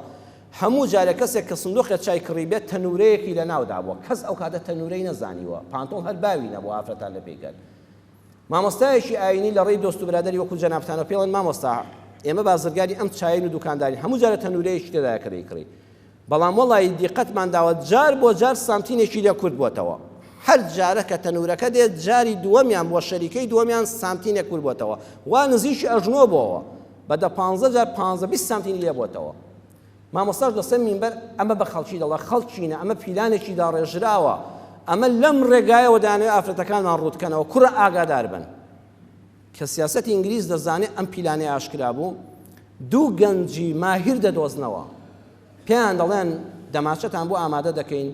هەموو جارێ کەسێک کە سندوقێ چای کڕیبێت تەنورەیەکی لە ناودا بووە کەس ئەو کاتە تەنورەی نەزانیوە پانتۆڵ هەر باوی نەبوو ئافرەتان لە پێی کەن مامۆستایەکی ئاینی لە ڕێی دۆست و برادەری وەکو جەنابتانەوە پێڵێن مامۆستا ئێمە بازرگانی ئەم چاین و دوکاندارین هەموو جارە تەنورەیەکی تێدایە کە دەیکڕی بەڵام وەڵایی دیقەتمان داوە جار بۆ جار سانتینێکی لێ کورت بۆتەوە هەر جارە کە تەنورەکە دێت جاری دووەمیان بۆ شەریکەی دووەمیان سانتینێک کورت بۆتەوە وا نزیکی ئەژنۆ بۆوە بە دە پانزە جار پانزە 20 سانتینی لێ بۆتەوە مامۆستاش لەسەر مینبەر ئەمە بە خەڵکی دەڵێ خەڵکینە ئەمە پیلانێکی داڕێژراوە ئەمە لەم ڕێگایەوە دانەوێ ئافرەتەکانمان ڕووتکەنەوە کوڕە ئاگادار بن کە سیاسەتی ئینگلیز دەزانێ ئەم پیلانەی ئاشکرا بوو، دوو گەنجی ماهیر دەدۆزنەوە، پێیان دەڵێن دەماچەتان بۆ ئامادە دەکەین،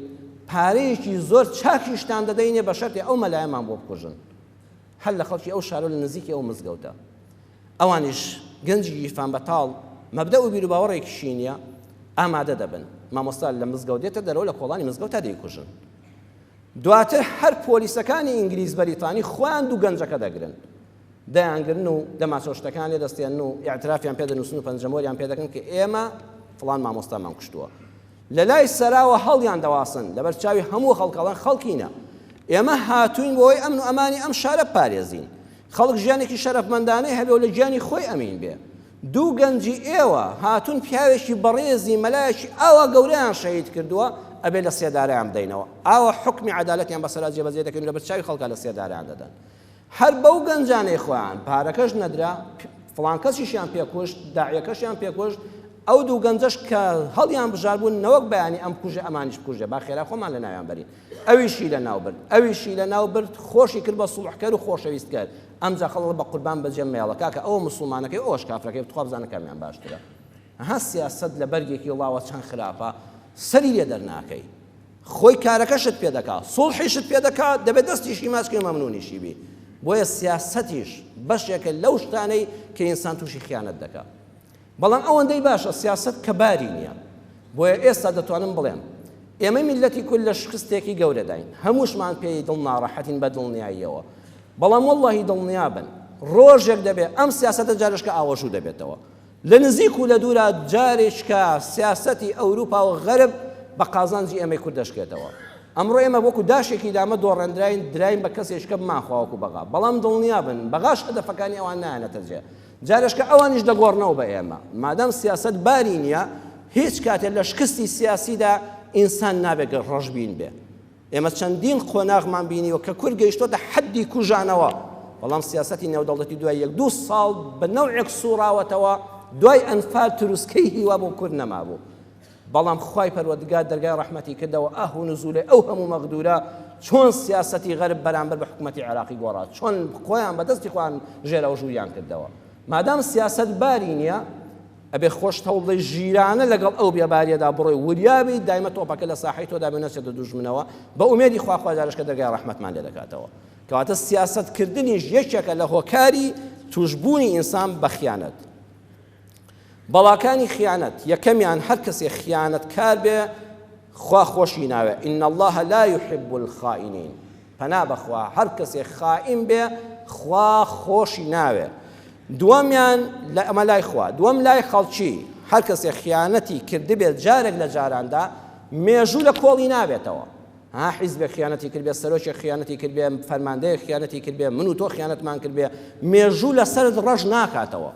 پارەیەکی زۆر چاکیشتان دەدەینێ بە شەرتێ ئەو مەلایەمان بۆ بکوژن. هەر لە خەڵکی ئەو شارە و لە نزیکی ئەو مزگەوتە. ئەوانیش گەنجی گیرفان بەتاڵ، مەبدەئ و بیروباوەڕێکیشی نییە، ئامادە دەبن. مامۆستا لە مزگەوت دێتە دەرەوە لە کۆڵانی مزگەوتا دەیکوژن. دواتر هەر پۆلیسەکانی ئینگلیز بەریتانی خۆیان دوو گەنجەکە دەگرن دەیانگرن و دەماچە و شتەکان لێ دەستێنن و ئیعترافیان پێ دەنووسن و پەنجەمۆریان پێ دەکەن کە ئێمە فڵان مامۆستامان کوشتووە لە لای سەراوە هەڵیان دەواسن لەبەر چاوی هەموو خەڵکەڵەن خەڵکینە ئێمە هاتوین بۆی ئەمن و ئەمانی ئەم شارە پارێزین خەڵک ژیانێکی شەرەفمەندانەی هەبێ و لە گیانی خۆی ئەمین بێ دوو گەنجی ئێوە هاتوون پیاوێکی بەڕێزی مەلایەکی ئاوا گەورەیان شەهید کردووە ئەبێ لە سێدارەیان بدەینەوە ئاوا حوکمی عەدالەتیان بەسەرا جێبەجێ دەکەین لەبەر چاوی خەڵکا لە سێدارەیان دەدەن هەر بەو گەنجانەی خۆیان پارەکەش نەدرا فڵان کەسیشیان پێکوشت داعیەکەشیان پێکوشت ئەو دوو گەنجەش کە هەڵیان بژار بوون نەوەک بەیانی ئەم کوژێ ئەمانیش بکوژێ با خێرا خۆمان لە ناویان بەرین ئەویشی لە ناو برد ئەویشی لە ناو برد خۆشی کرد بە سوڵحکەر و خۆشەویستکەر ئەمجا خەڵک بە قوربان بەجێ مەیەڵە کاکە ئەوە موسڵمانەکەی ئەوەش کافرەکەی تخوا بزانە کامیان باشترە ها سیاسەت لە بەرگێکی ڵاوە چەند خراپە سەری لێ دەرناکەی خۆی کارەکەشت پێ دەکا سوڵحیشت پێ دەکا دەبێت دەستیشی ماچکەی مەمنونیشی بی بۆیە سیاسەتیش بەشێکە لەو شتانەی کە ئینسان تووشی خیانەت دەکا بەڵام ئەوەندەی باشە سیاسەت کە باری نییە. بۆیە ئێستا دەتوانم بڵێم ئێمەی میللەتی کورد لە شکستێکی گەورەداین، هەمووشمان پێی دڵ ناڕەحەتین بە دڵنیاییەوە، بەڵام وەڵڵاهی دڵنیابن ڕۆژێک دەبێ ئەم سیاسەتە جارێکە ئاوەژوو دەبێتەوە. لە نزیک و لە دوورا جارێکە سیاسەتی ئەوروپا و غەرب بە قازانجی ئێمەی کورد دەشکێتەوە. ئەمڕۆ ئێمە وەکو داشێکی دامە دۆڕێندراین، دراین بە کەسێکە بمانخوا وەکو بەغا، بەڵام دڵنیابن بەغاش هەدەفەکانی ئەوان نایەنەتە جێ. جارێش کە ئەوانیش دەگۆڕنەوە بە ئێمە. مادام سیاسەت باری نییە، هیچ کاتێ لە شکستی سیاسیدا ئینسان نابێ ڕەشبین بێ. ئێمە چەندین قۆناغمان بینیوە کە کورد گەیشتۆتە حەدی کوژانەوە، بەڵام سیاسەتی نێودەوڵەتی دوای یەک دوو ساڵ بە نەوعێک سوڕاوەتەوە، دوای ئەنفال تروسکەی هیوا بۆ کورد نەمابوو. بەڵام خوای پەروەردگار دەرگای ڕەحمەتی کردەوە، ئاه و نزولەی ئەو هەموو مەغدورە چۆن سیاسەتی غەرب بەرامبەر بە حکومەتی عێراقی گۆڕا، چۆن خۆیان بە دەستی خۆیان ژێرەوژووریان کردەوە. مادام سیاسەت باری نییە، ئەبێ خۆشت هەوڵبدەی ژیرانە لەگەڵ ئەو بێباریەدا بڕۆی وریا بیت دایمە تۆپەکە لە ساحەی تۆدا بێ نەچێتە دوژمنەوە بە ئومێدی خوا خوا جارێک کە دەرگای ڕەحمەتمان لێ دەکاتەوە کەواتە سیاسەت کردنیش یەکێکە لە هۆکاری توشبوونی ئینسان بە خیانەت بەڵاکانی خیانەت یەکەمیان هەر کەسێ خیانەتکار بێ خوا خۆشی ناوێ إن الله لا يحب الخائنين پەنا بەخوا هەر کەسێ خائین بێ خوا خۆشی ناوێ دووەمیان لە ئەمە لای خوا دووەم لای خەڵکی هەر کەسێ خیانەتی کردبێت جارێک لە جاراندا مێژوو لە کۆڵی نابێتەوە ها حیزبێک خیانەتی کردبێ سەرۆکێک خیانەتی کردبێ فەرماندەیەک خیانەتی کردبێ من و تۆ خیانەتمان کردبێ مێژوو لەسەرت ڕەش ناکاتەوە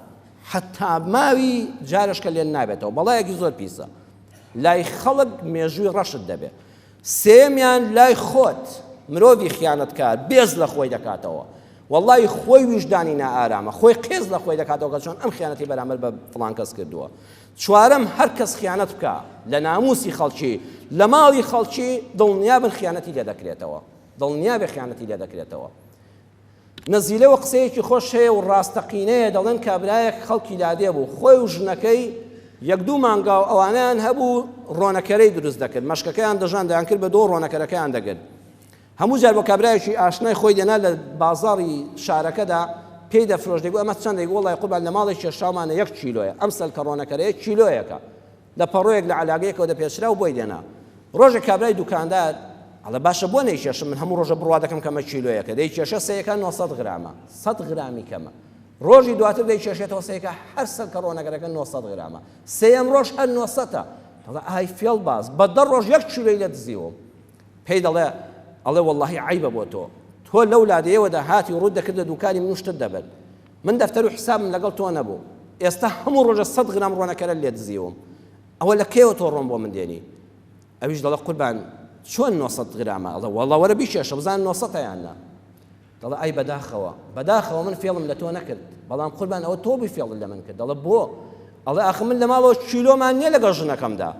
حتا ماوی جارشکە لێن نابێتەوە بەڵایەکی زۆر پیسە لای خەڵک مێژووی ڕەشت دەبێ سێیەمیان لای خۆت مرۆڤی خیانەتکار بێز لە خۆی دەکاتەوە وەڵی خۆی ویژدانی نائارامە خۆی قێز لە خۆی دەکاتەوە کە چۆن ئەم خیانەتی بەرامبەر بە فڵان کەس کردووە چوارەم هەر کەس خیانەت بکە لە ناموسی خەڵکی لە ماڵی خەڵکی دڵنیابن خیانەتی لێ دەکرێتەوە دڵنیابێ خیانەتی لێ دەکرێتەوە نەزیلەوە قسەیەکی خۆش هەیە و ڕاستەقینەیە دەڵێن کابرایەک خەڵکی لادێ بوو خۆی و ژنەکەی یەک دوو مانگا و ئەوانەیان هەبوو ڕۆنەکەرەی دروست دەکرد مەشکەکەیان دەژان دەیان کرد بە دۆ ڕۆنەکەرەکەیان دەگرت هەموو جار بۆ کابرایەکی ئاشنای خۆی دێنا لە بازاڕی شارەکەدا پێی دەفرۆشت دەیگوت ئەمە چەندە دەیگوت وەڵای قوربان لە ماڵێک کێشاومانە یەک کیلۆیە ئەم سەلکە ڕۆنەکەرەیە کیلۆیەکە لە پەڕۆیەک لە عەلاگەیەکەوە دەپێچرا و بۆی دێنا. ڕۆژێک کابرای دوکاندار ئەڵێ باشە بۆ نەیکێشم من هەموو ڕۆژە بڕوا دەکەم کەمە کیلۆیەکە دەیکێشە سەیەکە 900 غرامە 100 غرامی کەمە ڕۆژی دواتر دەیکێشێتەوە سەیەکە هەر سەلکە ڕۆنەگەرەکە 900 غرامە سێیەم ڕۆژ هەر 900 دەڵێ ئای فێڵ باز بە دە ڕۆژ یەک کیلۆی لێ دزیوم پێی دەڵێ ئەڵێ وەڵڵاهی عەیبە بۆ تۆ تۆ لەو لادێیەوە دەهاتی و ڕووت دەکردە دوکانی من و شتت دەبرد من دەفتەر و حسابم لەگەڵ تۆ نەبوو ئێستا هەموو ڕۆژە سەد غرام ڕۆنەکەرە لێ دزیوم ئەوە لە کەیەوە تۆ ڕۆن بۆ من دێنی ئەویش دەڵێ قوربان چۆن 900 غرامە ئەڵێ وەڵا وەرە بیکێشە بزان 900 یان نا دەڵێ ئای بەداخەوە بەداخەوە من فێڵم لە تۆ نەکرد بەڵام قوربان ئەوە تۆ بووی فێڵت لە من کرد دەڵێ بۆ ئەڵێ ئاخ من لە ماڵەوە کیلۆمان نییە لەگەڵ ژنەکەمدا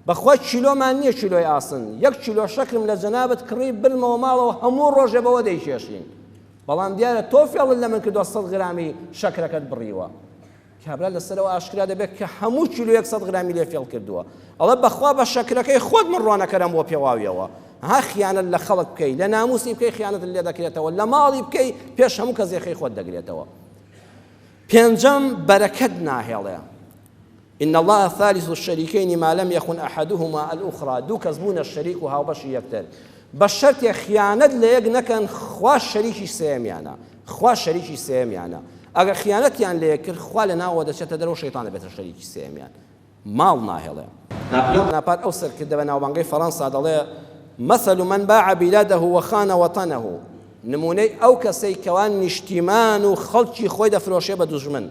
بەخوا کیلۆمان نییە کیلۆی ئاسن یەک کیلۆ شەکرم لە جەنابت کڕی برمەوە ماڵەوە هەموو ڕۆژێ بەوە دەیکێشین بەڵام دیارە تۆ فێڵت لە من کردووە سەد غرامی شەکرەکەت بڕیوە. کابرا لەسەرەوە ئاشکرا دەبێت کە هەموو کیلۆیەک سەد غرامی لێ فێڵ کردووە. ئەڵێ بەخوا بە شەکرەکەی خۆت من ڕۆنەکەرەم بۆ پێواویەوە. ها خیانەت لە خەڵک بکەی، لە ناموسی بکەی خیانەتت لێ دەکرێتەوە، لە ماڵی بکەی پێش هەموو کەس یەخەی خۆت دەگرێتەوە. پێنجەم بەرەکەت ناهێڵێ. ان اللە ثالث الشریکین ما لم یخن احدهما الاخری، دوو کەس بوونە شەریک و هاوبەشی یەکتر بە شەرتێ خیانەت لە یەک نەکەن، خوا شەریکی سێیەمیانە، خوا شەریکی سێیەمیانە، ئەگەر خیانەتیان لە یەک کرد خوا لە ناوەوە دەچێتە دەرەوە شەیتان دەبێتە شەریکی سێیەمیان، ماڵ ناهێڵێ. بۆناپارت ئەو سەرکردە بەناوبانگەی فەرەنسا دەڵێ، مثل من باع بلاده وخان وطنه، نموونەی ئەو کەسەی کەوا نیشتیمان و خەڵکی خۆی دەفرۆشێ بە دوژمن،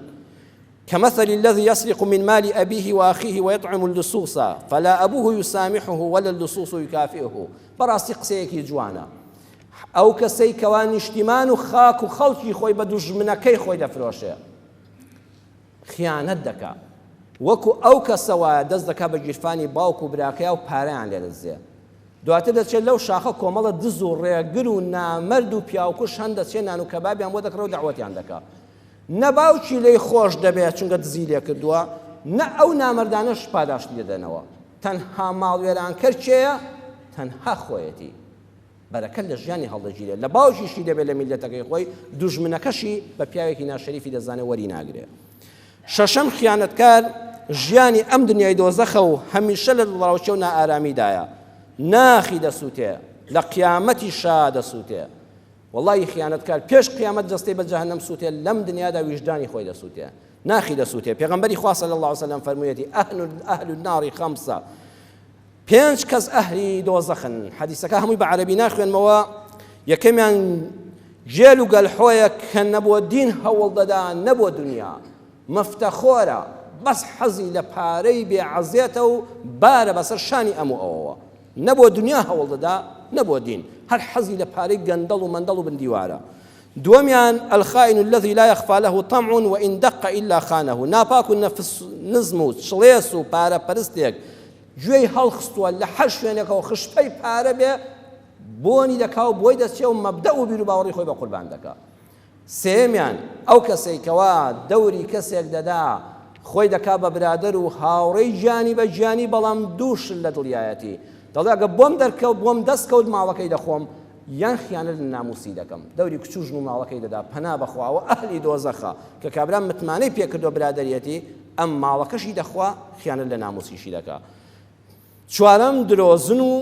كمثل الذي يسرق من مال أبيه وأخيه ويطعم اللصوص فلا أبوه يسامحه ولا اللصوص يكافئه بەڕاستی قسەیەکی جوانە ئەو کەسەی کەوا نیشتیمان و خاک و خەڵکی خۆی بە دوژمنەکەی خۆی دەفرۆشێ خیانەت دەکا وەکو ئەو کەسە وایە دەست دەکا بە گیرفانی باوک و براکەیا و پارەیان لێ دەدزێ دواتر دەچێت لەو شاخە کۆمەڵە دز و ڕێگر و نامەرد و پیاوکوش هەن دەچێت نان و کەبابیان بۆ دەکڕێ و دەعوەتیان دەکا نە باوکی لێی خۆش دەبێت چونکە دزی لێکردووە، نە ئەو نامەردانەش پاداشتی دەدەنەوە. تەنها ماڵوێرانکەر کێیە؟ تەنها خۆیەتی. بەرەکەت لە ژیانی هەڵدەگیرێت، لە باوکیشی دەبێت لە میللەتەکەی خۆی، دوژمنەکەشی بە پیاوێکی ناشەریفی دەزانێت وەری ناگرێ. شەشەم خیانەتکار ژیانی ئەم دنیای دۆزەخە و هەمیشە لە دڵەڕاوکێ و نائارامیدایە. ناخی دەسووتێ، لە قیامەتیشا دەسووتێ. وەڵایی خیانەتکار پێش قیامەت جەستەی بە جەهەنەم سوتێ لەم دنیادا ویژدانی خۆی دەسوتێ ناخی دەسوتێ پێغەمبەری خوا صلی الله علیه وسلم فەرموویەتی ئەهل ئەهل النار خمسە پێنج کەس ئەهلی دۆزەخن حەدیسەکە هەمووی بە عەرەبی ناخوێنمەوە یەکەمیان گێل و گەلحۆیە کە نەبۆ دین هەوڵ دەدا نەبۆ دنیا مفتەخۆرە بەس حەزی لە پارەی بێ عەزێتە و بارە بەسەر شانی ئەم و ئەوەوە نە بۆ دنیا هەوڵ دەدا نە بۆ دین، هەر حەزی لە پارەی گەندەڵ و مەندەڵ و بن دیوارە. دووەمیان، الخائن الذی لا یخفی له طمع وان دق الا خانه، ناپاک و نەفس نزم و چڵێس و پارە پەرستێک گوێی هەڵخستووە لە هەر شوێنێکەوە خشپەی پارە بێ بۆنی دەکا و بۆی دەچێ و مەبدەء و بیروباوەڕی خۆی بە قوربان دەکا. سێیەمیان، ئەو کەسەی کەوا دەوری کەسێک دەدا خۆی دەکا بە برادەر و هاوڕێی گیانی بە گیانی بەڵام دوو شت لە دڵیایەتی دەڵێ ئەگە بۆم دەرکەوت بۆم دەست کەوت ماڵەکەی دەخۆم یان خیانەت لە ناموسی دەکەم دەوری کچ و ژن و ماڵەکەی دەدا پەنا بەخوا ئەوە ئەهلی دۆزەخە کە کابرا متمانەی پێکردوە برادەریەتی ئەم ماڵەکەشی دەخوا خیانەت لە ناموسیشی دەکا. چوارەم، درۆزن و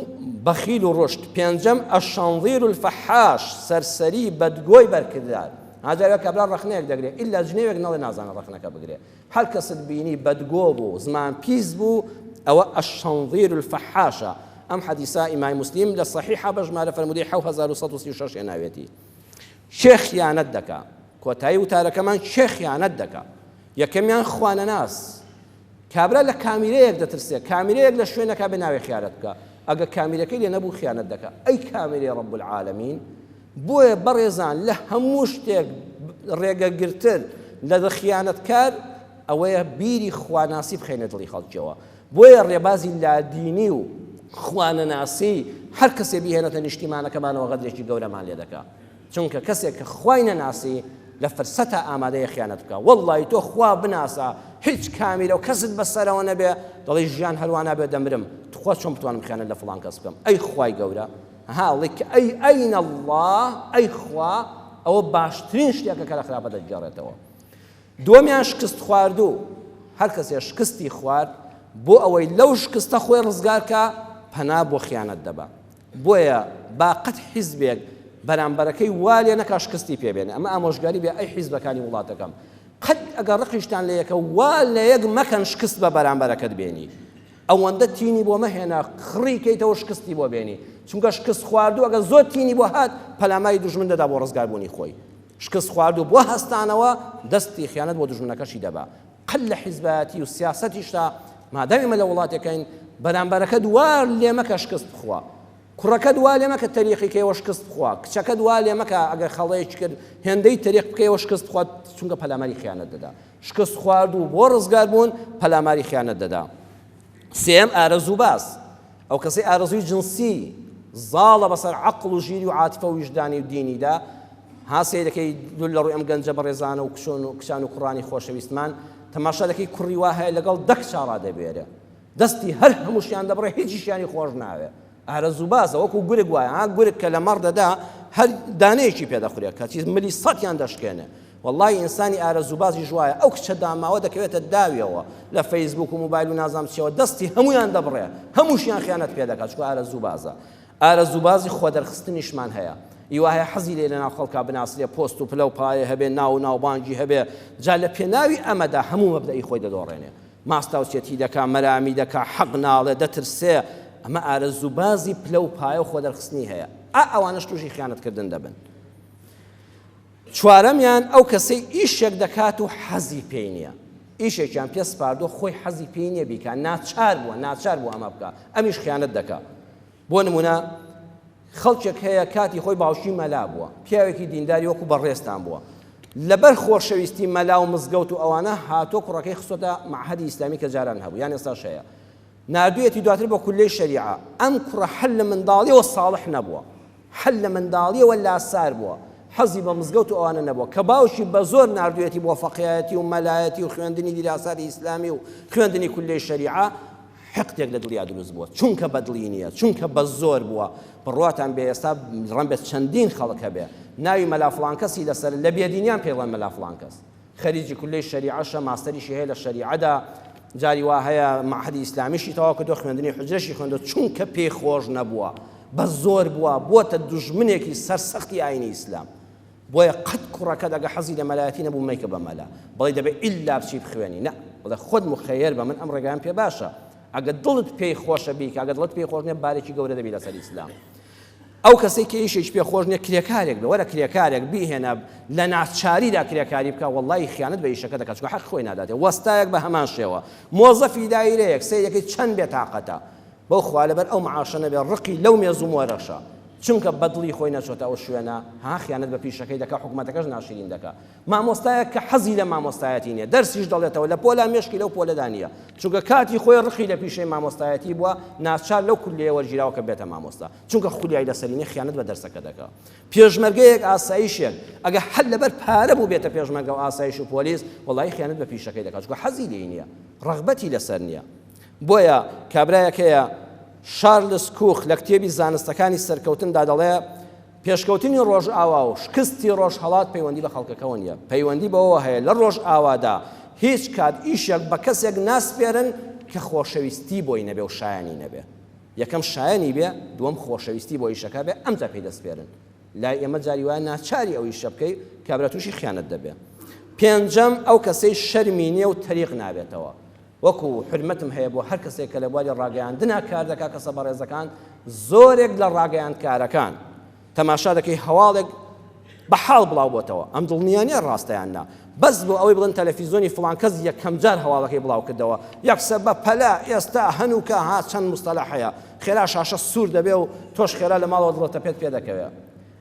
بەخیل و ڕشت. پێنجەم، الشنظیر الفحاش، سەرسەری بەدگۆی بەرکردار. ها جارێ کابرا ڕەخنەیەک دەگرێ ئیلا جنێوێک نەڵێ نازانێ ڕەخنەکە بگرێ. هەر کەست بینی بەدگۆ بوو، زمان پیس بوو، ئەوە الشنظیر الفحاشە. ئەم حەدیسە ئیمامی موسلیم لە سەحیحا بە ژمارە فەرموودەی 7136 هێناوێتی. کێ خیانەت دەکا؟ کۆتایی وتارەکەمان کێ خیانەت دەکا؟ یەکەمیان خوانەناس. کابرا لە کامیرەیەک دەترسێ کامیرەیەک لە شوێنەکا بێ ناوێ خیانەت بکا ئەگە کامیرەکەی لێ نەبوو خیانەت دەکا ئەی کامیرەی رب العالمین بۆیە بەڕێزان لە هەموو شتێک ڕێگەگرتر لە خیانەتکار ئەوەیە بیری خواناسی بخەینە دڵی خەڵکیەوە بۆیە ڕێبازی لادینی و خوانەناسی هەر کەسێ بیهێنێتە نیشتیمانەکەمانەوە غەدرێکی گەورەمان لێ دەکا چونکە کەسێک کە خوای نەناسی لە فرسەتا ئامادەیە خیانەت بکا وەڵڵاهی تۆ خوا بناسە هیچ کامیرە و کەست بەسەرەوە نەبێ دەڵێی ژیان هەروا نابێ دەمرم تخوا چۆن بتوانم خیانەت لە فڵان کەس بکەم ئەی خوای گەورە ها ئەڵێ کە ئەی ئەین اللە ئەی خوا ئەوە باشترین شتێکە کە لە خراپە دەگێڕێتەوە دووەمیان شکست خواردوو هەر کەسێ شکستی خوارد بۆ ئەوەی لەو شکستە خۆی ڕزگار کا پەنا بۆ خیانەت دەبا بۆیە با قەت حیزبێک بەرامبەرەکەی وا لێ نەکا شکستی پێ بێنێ ئەمە ئامۆژگاری بێ ئەی حیزبەکانی وڵاتەکەم قەت ئەگەر ڕقیشتان لە یەکە وا لە یەک مەکەن شکست بە بەرامبەرەکەت بێنی ئەوەندە تینی بۆ مەهێنا خڕی کەیتەوە شکستی بۆ بێنی چونکە شکست خواردوو ئەگەر زۆر تینی بۆ هات پەلاماری دوژمن دەدا بۆ ڕزگاربوونی خۆی شکست خواردوو بۆ هەستانەوە دەستی خیانەت بۆ دوژمنەکەشی دەبا قەت لە حیزبایەتی و سیاسەتیشدا مادام ئێمە لە وڵاتێکین بەرامبەرەکەت وا لێ مەکە شکست بخوا کوڕەکەت وا لێ مەکە تەریقی کەیەوە شکست بخوا کچەکەت وا لێ مەکە ئەگەر خەڵەیەکی کرد هێندەی تەریق بکەیەوە شکست بخوا چونکە پەلاماری خیانەت دەدا شکست خوارد و بۆ ڕزگار بوون پەلاماری خیانەت دەدا سێم ئارەزوو باز ئەو کەسەی ئارەزووی جنسی زاڵە بەسەر عەقڵ و ژیری و عاتفە و ویژدانی و دینیدا، ها سەیرەکەی دوور لە ڕووی ئەم گەنجە بەڕێزانە و کچۆن و کچان و کوڕانی خۆشەویستمان تەماشا دەکەی کوڕی وا هەیە لەگەڵ دە کچا ڕادەبوێرێ دەستی هەر هەمووشیان دەبڕێ هیچیشیانی خۆش ناوێ ئارەزووبازە وەکو گورگ وایە ها گورگ کە لە مەڕ دەدا هەر دانەیەکی پێ دەخورێ کەچی ملی سەتیان دەشکێنێ وەڵای ئینسانی ئارەزووبازیش وایە ئەو کچە داماوە دەکەوێتە داویەوە لە فەیسبوک و موبایل و نازانم چیەوە دەستی هەموویان دەبڕێ هەمووشیان خیانەت پێ دەکات چونکە ئارەزووبازە ئارەزووبازی خۆدەرخستنیشمان هەیە ئی وایە حەزی لێ لەناو خەڵکا بناسرێ پۆست و پلە و پایە هەبێ ناو و ناوبانگی هەبێ جا لە پێناوی ئەمەدا هەموو مەبدەئی خۆی دەدۆڕێنێ ماستاوچێتی دەکا مەرامی دەکا حەق ناڵێ دەترسێ ئەمە ئارەزووبازی پلە و پایە و خۆدەرخستنی هەیە ئا ئەوانەش تووشی خیانەتکردن دەبن. چوارەمیان، ئەو کەسەی ئیشێک دەکات و حەزی پێی نییە، ئیشێکیان پێ سپاردووە خۆی حەزی پێی نییە بیکا، ناچار بووە، ناچار بووە ئەمە بکا، ئەمیش خیانەت دەکا. بۆ نموونە خەڵکێک هەیە کاتی خۆی باوکی مەلا بووە، پیاوێکی دینداری وەکو بەڕێزتان بووە، لەبەر خۆشەویستی مەلا و مزگەوت و ئەوانە هاتووە کوڕەکەی خستۆتە مەعهەدی ئیسلامی کە جاران هەبوو یان ئێستاش هەیە، ناردوویەتی دواتر بۆ کوللەی شەریعە، ئەم کوڕە هەر لە منداڵیەوە ساڵح نەبووە، هەر لە منداڵیەوە لاسار بووە، حەزی بە مزگەوت و ئەوانە نەبووە، کە باوکی بە زۆر ناردوویەتی بۆ فەقێیەتی و مەلایەتی و خوێندنی دیراساتی ئیسلامی و خوێندنی کوللەی شەریعە، حقدێک لە دڵیا دروست بووە، چونکە بە دڵی نییە، چونکە بە زۆر بووە، بڕواتان بێ ئێستا ڕەنبێ چەندین خەڵک هەبێ ناوی مەلا فڵان کەسی لەسەرە، لە بێدینیان پێی ڵێن مەلا فڵان کەس. خەریکی کوللەی شەریعەشە، ماستەریشی هەیە لە شەریعەدا، جاری وا هەیە مەعهەدی ئیسلامیشی تەواو کردووە، خوێندنی حوجرەشی خوێندووە، چونکە پێی خۆش نەبووە، بە زۆر بووە، بووەتە دوژمنێکی سەرسەختی ئایینی ئیسلام. بۆیە قەت کوڕەکەت ئەگەر حەزی لە مەلایەتی نەبوو مەیکە بە مەلا، بڵێ دەبێ ئیللا بچی بخوێنی، نا، بڵێ خۆت موخەیەر بە، من ئەم ڕێگایەم پێ باشە، ئەگەر دڵت پێی خۆشە بیکە، ئەگەر دڵت پێی خۆش نییە بارێکی گەورە دەبی لەسەر ئیسلام. ئەو کەسەی کە ئیشێکی پێ خۆش نیە کرێکارێک بێ وەرە کرێکارێک بیهێنە لە ناچاریدا کرێکاری بکە وەڵڵاهی خیانەت بە ئیشەکە دەکات چونکە حەق خۆی ناداتێ وەستایەک بە هەمان شێوە مۆزەفی دایرەیەک سەیرەکەی چەند بێتاقەتە بەو خوا لەبەر ئەو معاشە نەبێ ڕقی لەو مێز و مۆرەشە. چونکە بە دڵی خۆی نەچۆتە ئەو شوێنە، ها خیانەت بە پیشەکەی دەکا، حکومەتەکەش ناشرین دەکا. مامۆستایەک کە حەزی لە مامۆستایەتی نییە، دەرسیش دەڵێتەوە، لە پۆلا مێشکی لەو پۆلەدا نییە، چونکە کاتی خۆی ڕقی لە پیشەی مامۆستایەتی بووە، ناچار لەو کولیەیە وەرگیراوە کە بێتە مامۆستا، چونکە خولیای لەسەری نییە، خیانەت بە دەرسەکە دەکا. پێشمەرگەیەک ئاسایشێک ئەگەر هەر لەبەر پارە بووبێتە پێشمەرگە و ئاسایش و پۆلیس، وەڵایی خیانەت بە پیشەکەی دەکا، چونکە حەزی لێی نییە، ڕەغبەتی لەسەر نییە. بۆیە کابرایەک هەیە شارلس کوخ لە کتێبی زانستەکانی سەرکەوتندا دەڵێ پێشکەوتنی ڕۆژئاوا و شکستی ڕۆژهەڵات پەیوەندی بە خەڵکەکەوە نییە، پەیوەندی بەوەوە هەیە لە ڕۆژئاوادا هیچ کات ئیشێک بە کەسێک ناسپێرن کە خۆشەویستی بۆی نەبێ و شایانی نەبێ. یەکەم شایەنی بێ، دووەم خۆشەویستی بۆ ئیشەکە بێ، ئەمجا پێی دەسپێرن. لای ئێمە جاری وایە ناچاری ئەو ئیشە بکەی، کابرا تووشی خیانەت دەبێ. پێنجەم، ئەو کەسەی شەرمی نییە و تەریق نابێتەوە. وەکو حورمەتم هەیە بۆ هەر کەسێک کە لە بواری ڕاگەیاندنا کار دەکات کەسە بەڕێزەکان زۆرێک لە ڕاگەیاندکارەکان تەماشا دەکەی هەواڵێک بە حاڵ بڵاو بۆتەوە ئەم دڵنیا نییە ڕاستە یان نا بەس بۆ ئەوەی بڵێن تەلەفیزۆنی فڵان کەس یەکەم جار هەواڵەکەی بڵاو کردەوە یەکسەر بە پەلە ئێستا هەنووکە ها چەند مستەلەح هەیە خێرا شاشە سوور دەبێ و تۆش خێرا لە ماڵەوە دڵەتەپێت پێ دەکەوێ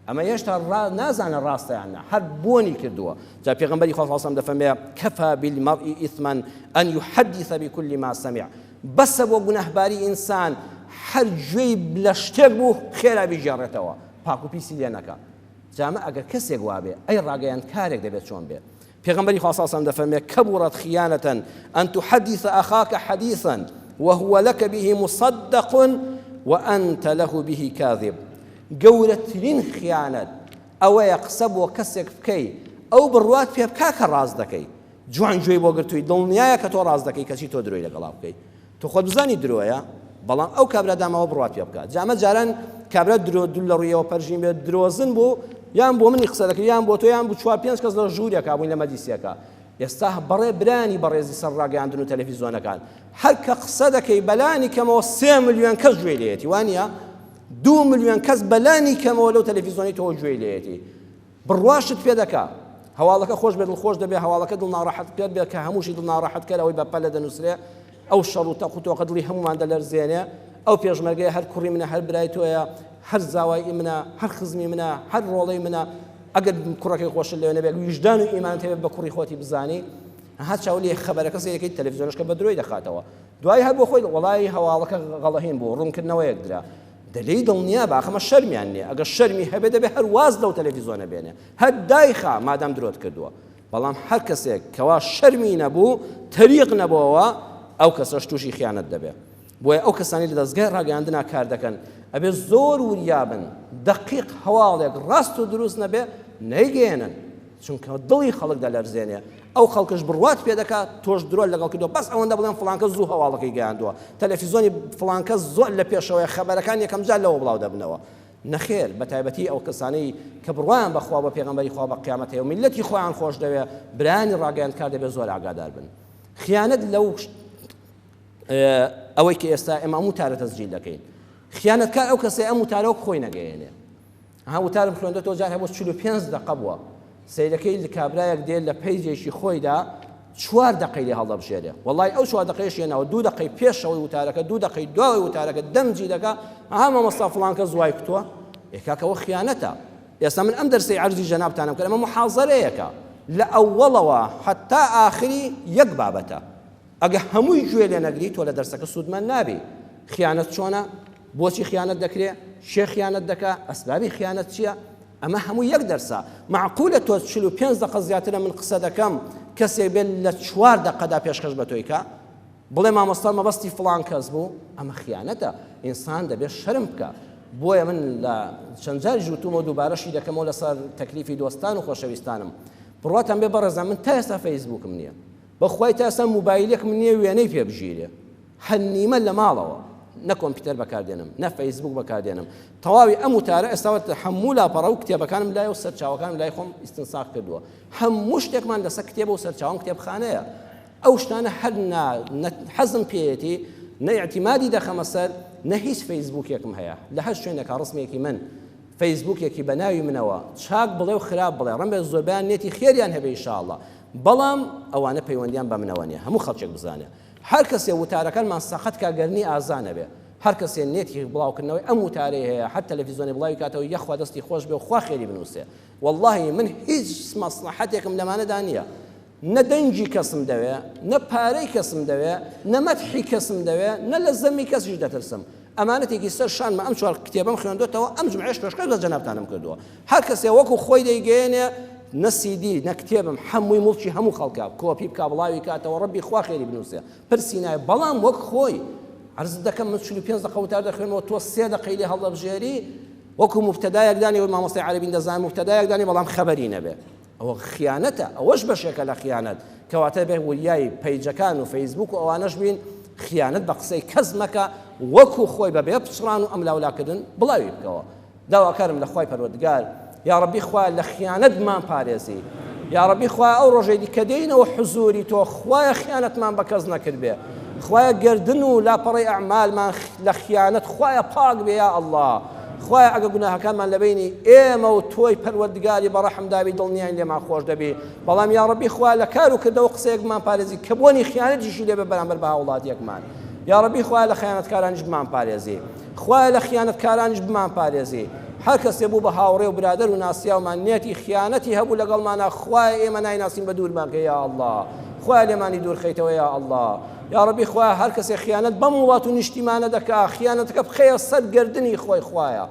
ئەمە هێشتا ڕا نازانە ڕاستە یان نا هەر بۆنی کردووە جا پێغەمبەری خوا صلی الله دەفەرمێ کفا بالمرء اثما ان يحدث بكل ما سمع بەسە بۆ گوناهباری ئینسان هەر گوێی لە شتێک بوو خێرا بیگێڕێتەوە پاک و پیسی لێ نەکا جامە ئەگەر کەسێک وابێ ئەی ڕاگەیاندکارێک دەبێت چۆن بێ پێغەمبەری خوا صلی الله علیه و دەفەرمێ کبرت خیانة ان تحدث اخاك حديثا وهو لك به مصدق وانت له به كاذب گەورەترین خیانەت ئەوەیە قسە بۆ کەسێک بکەی ئەو بڕوات پێ بکا کە ڕاست دەکەی جوان گوێی بۆ گرتووی دڵنیایە کە تۆ ڕاست دەکەی کەچی تۆ درۆی لەگەڵا بکەی تۆ خۆت بزانی درۆیە بەڵام ئەو کابرا داماوە بڕوات پێ بکات جا ئەمە جاران کابرا درۆ دوور لە ڕوویەوە پەرژین بێت درۆزن بوو یان بۆ منی قسە دەکرد یان بۆ تۆ یان بۆ چوار پێنج کەس لە ژوورێکا بووین لە مەجلیسێکا ئێستا بەڕێ برانی بەڕێزی سەر ڕاگەیاندن و تەلەفیزیۆنەکان هەر کە قسە دەکەی بەلانی کەمەوە 3 ملیۆن کەس گوێی لێیەتی وانە 2 ملیۆن کەس بەلانی کەمەوە لەو تەلەفیزیۆنەی تۆ گوێی لێیەتی بڕواشت پێ دەکا. هەواڵەکە خۆش بێ دڵخۆش دەبێ، هەواڵەکە دڵ ناڕەحەتکەر بێ کە هەمووشی دڵ ناڕەحەتکەر ئەوەی بە پەلە دەنووسرێ، ئەو شەڕ و تەق و تۆقە دڵی هەموومان دەلەرزێنێ، ئەو پێشمەرگەیە هەر کوڕی منە، هەر برای تۆیە، هەر زاوای منە، هەر خزمی منە، هەر ڕۆڵەی منە، ئەگەر کوڕەکەی خۆشت لەوێ نەبێ ویژدان و ئیمانت هەبێ بە کوڕی خۆتی بزانی، ها چاو لێ خەبەرەکە سەیرەکەی تەلەفزیۆنەش کە بە درۆی دەخاتەوە. دوایی هەر بۆ خۆی وەڵایی هەواڵەکە غەڵەهین بوو، ڕوونکردنەوەیەک درا. دە لێی دڵنیا بە ئاخە مە شەرمیان نیە ئەگەر شەرمی هەبێ دەبێ هەر واز لەو تەلەفیزۆنە بێنێ هەر دایخا مادام درۆت کردووە بەڵام هەر کەسێک کەوا شەرمی نەبوو تەریق نەبۆوە ئەو کەسەش تووشی خیانەت دەبێ بۆیە ئەو کەسانی لە دەستگای ڕاگەیاندنا کار دەکەن ئەبێ زۆر وریابن دەقیق هەواڵێک ڕاست و دروست نەبێ نەیگەیەنن چونکە دڵی خەڵک دەلەرزێنێ ئەو خەڵکەش بڕوات پێ دەکات تۆش درۆت لەگەڵ کردووە بەس ئەوەندە بڵێن فڵان کەس زوو هەواڵەکەی گەیاندووە تەلەفیزۆنی فڵان کەس زۆر لە پێشەوەیە خەبەرەکان یەکەم جار لەوە بڵاو دەبنەوە نەخێر بە تایبەتی ئەو کەسانەی کە بڕوایان بە خوا بە پێغەمبەری خوا بە قیامەت هەیە و میللەتی خۆیان خۆش دەوێ برایانی ڕاگەیاندکار دەبێت زۆر ئاگادار بن خیانەت لەو ئەوەی کە ئێستا ئێمە ئەم وتارە تەسجیل دەکەین خیانەتکار ئەو کەسەی ئەم وتارە وەک خۆی نەگەیەنێ ئەها وتارم خوێندۆتەوە جار هەبوو 45 دەقە بووە سەیرەکەی کابرایەک دێ لە پەیجێکی خۆیدا چوار دەقەی لێ هەڵدەبژێرێ وەڵای ئەو چوار دەقەیش هێناوە دوو دەقەی پێشەوەی وتارەکە دوو دەقەی دواوەی وتارەکە دەمجی دەکا ئەها مامۆستا فڵان کەس وای کوتووە ئێ کاکە ئەوە خیانەتە ئێستا من ئەم دەرسەی عەرزی جەنابتانم کرد ئەمە محازەرەیەکە لە ئەوەڵەوە حتا ئاخری یەک بابەتە ئەگە هەمووی گوێ لێ نەگری تۆ لە دەرسەکە سوودمەند نابی. خیانەت چۆنە؟ بۆچی خیانەت دەکرێ؟ کێ خیانەت دەکا؟ ئەسبابی خیانەت چییە؟ ئەمە هەموو یەک دەرسە. مەعقولە تۆ 45 دەقە زیاترە من قسە دەکەم کەسێک بێت لە چوار دەقەدا پێشکەش بە تۆی کا؟ بڵێ مامۆستا مەبەستی فڵان کەس بوو؟ ئەمە خیانەتە. ئینسان دەبێت شەرم بکا. بۆیە من لە چەند جاریش وتومەوە دووبارەشی دەکەمەوە لەسەر تەکلیفی دۆستان و خۆشەویستانم. بڕواتان بێ بەڕێزان من تا ئێستا فەیسبووکم نییە. بەخوای تا ئێستا موبایلێکم نییە وێنەی پێ بگیرێ هەر نیمە لە ماڵەوە نە کۆمپیوتەر بەکاردێنم نە فەیسبوک بەکاردێنم تەواوی ئەم وتارە ئێستا هەموو لاپەڕە و کتێبەکانم لای و سەرچاوەکانم لای خۆم ئیستنساخ کردووە هەموو شتێکمان لەسەر کتێبە و سەرچاوەم کتێبخانەیە ئەو شتانە هەر نە حەزم پێیەتی نە ئیعتیمادی دەخەمە سەر نە هیچ فەیسبوکێکم هەیە لە هەر شوێنێکا ڕسمێکی من فەیسبوکێکی بە ناوی منەوە چاک بڵێ و خراپ بڵێ ڕەنگە زۆربەیان نێتی خێریان هەبێ ئیشاڵڵا بەڵام ئەوانە پەیوەندیان بە منەوە نیە هەموو خەڵکێک بزانێ هەر کەسێ وتارەکانمان سەقەت کا گەرنی ئازا نەبێ. هەر کەسێ نێتی بڵاوکردنەوەی ئەم وتارەی هەیە هەر تەلەفیزۆنی بڵاوی کاتەوە یەخوا دەستی خۆش بێ و خوا خێری بنووسێ واللهی من هیچ مەسڵەحەتێکم لەمانەدا نییە نە دەنگی کەسم دەوێ نە پارەی کەسم دەوێ نە مەدحی کەسم دەوێ نە لە زەمی کەسیش دەترسم ئەمانەتێکی سەر شانمە ئەم چوار کتێبەم خوێندۆتەوە ئەم جمعەیەش پێشکەش بە جەنابتانم کردووە هەر کەسێ وەکو خۆی دەیگەیەنێ نە سیدی نە کتێبم هەمووی موڵکی هەموو خەڵکە کۆپی بکا بڵاوی کاتەوە ڕەبی خوا خێری بنووسێ پرسی ناوێ بەڵام وەک خۆی عەرزت دەکەم من 45 دەقە وتار دەخوێنمەوە تۆ سێ دەقەی لێ هەڵدەبژێری وەکو مبتەدایەک دانی وەک مامۆستای عەرەبین دەزانم مبتەدایەک دانی بەڵام خەبەری نەبێ ئەوە خیانەتە ئەوەش بەشێکە لە خیانەت کەواتە بێ وریای پەیجەکان و فەیسبوک و ئەوانەش بین خیانەت بە قسەی کەس مەکە وەکو خۆی بە بێ پچڕان و ئەملاولاکردن بڵاوی بکەوە داواکارم لە خوای پەروەردگار یاڕەبی خوایە لە خیانەت بمان پارێزی یاڕەبی خوایە ئەو ڕۆژەی دی کە دێینەوە حزوری تۆ خوایە خیانەتمان بە کەس نەکردبێ خوایە گردن و لاپەڕەی ئەعمالمان لە خیانەت خوایە پاک بێ یا ئەڵڵا خوایە ئەگە گوناهەکانمان لە بینی ئێمە و تۆی پەروەردگاری بە ڕەحم داوی دڵنیاین لێمان خۆش دەبی بەڵام یاڕەبی خوایە لە کار و کردەوە قسەیەکمان پارێزی کە بۆنی خیانەتیشی لێ بێ بەرامبەر بە هاوڵاتیەکمان یاڕەبی خوایە لە خیانەتکارانیش بمان پارێزی خوایە لە خیانەتکارانیش بمانپارێزی، هەر کەسێ بوو بە هاوڕێ و برادەر و ناسیاومان نێتی خیانەتی هەبوو لەگەڵمانا خوایە ئێمە نایناسین بە دوورمان کەی یا اللە خوایە لێمانی دوور خەیتەوە یا اللە یاڕەبی خوایە هەر کەسێ خیانەت بەم وڵات و نیشتیمانە دەکا خیانەتەکە بخەیە سەر گەردنی خۆی خوایە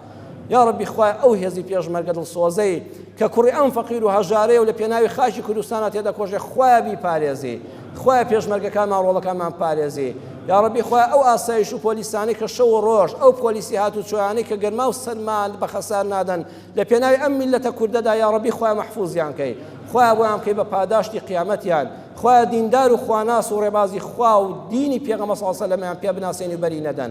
یاڕەبی خوایە ئەو هێزی پێشمەرگە دڵسۆزەی کە کوڕی ئەم فەقیر و هەژارەیە و لە پێناوی خاکی کوردستانا تێدەکۆشێ خوایە بیپارێزی خوایە پێشمەرگەکانمان ڕۆڵەکانمان پارێزی یاڕەبی خوایە ئەو ئاسایش و پۆلیسانەی کە شەو و ڕۆژ ئەو پۆلیسی هاتوچۆیانەی کە گەرما و سەرما بە خەسار نادەن لە پێناوی ئەم میللەتە کوردەدا یاڕەبی خوایە مەحفوزیان کەی خوایە بۆیان بکەی بە پاداشتی قیامەتیان خوایە دیندار و خواناس و ڕێبازی خوا و دینی پێغەمبەر صلی اللە علیه و سلم پێ بناسێنی و بەری نەدەن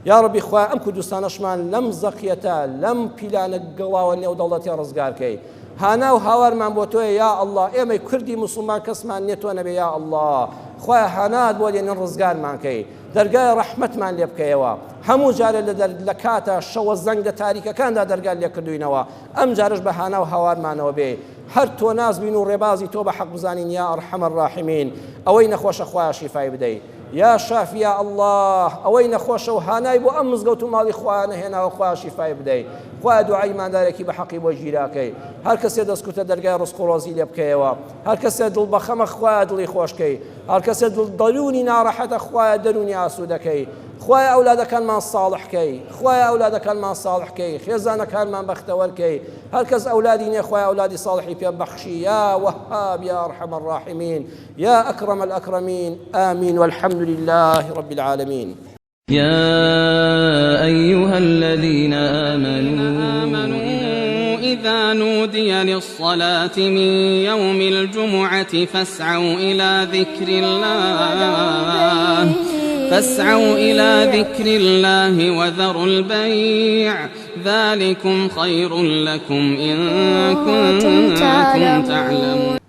یاڕەبی خوایە ئەم کوردستانەشمان لەم زەقیەتە لەم پیلانە گڵاوە نێودەوڵەتیە ڕزگار کەی هانا و هاوارمان بۆ تۆیە یا اللە ئێمەی کوردی موسڵمان کەسمان نیە تۆ نەبێ یا اللە خوایە هانات بۆ دێنین ڕزگارمان کەی دەرگای ڕەحمەتمان لێ بکەیەوە هەموو جارێ لە دەر لە کاتە شەوە زەنگە تاریکەکاندا دەرگات لێ کردوینەوە ئەم جارەش بە هانا و هاوارمانەوە بێ هەر تۆ ناز بین و ڕێبازی تۆ بە حەق بزانین یا ئەرحەم الراحمین ئەوەی نەخۆشە خوایە شیفای بدەی یا شافی یا اللە ئەوەی نەخۆشە و هانای بۆ ئەم مزگەوت و ماڵی خوایە نەهێناوە خوایە شیفای بدەی خوایە دوعای ئیماندارێکی بە حەقی بۆ گیراکەی هەر کەسێ دەستکورتە دەرگای ڕزق و ڕۆزی لێ بکەیەوە هەر کەسێ دڵ بەخەمە خوایە دڵی خۆشکەی هەر کەسێ دڵ دەروونی ناڕەحەتە خوایە دەروونی ئاسوودەکەی خوایە ئەولادەکانمان ساڵح کەی خوایە ئەولادەکانمان ساڵح کەی خێزانەکانمان بەختەوەر کەی هەر کەس ئەولادی نیە خوایە ئەولادی ساڵحی پێ بەخشی یا وەهاب یا ئەرحەم الراحمین یا اکرم الاکرمین آمین والحمد لله رب العالمین. یا ایها الذین آمنوا إذا نودي للصلاة من يوم الجمعة فاسعوا إلى ذكر الله فاسعوا إلى ذكر الله وذروا البيع ذلكم خير لكم إن كنتم تعلمون.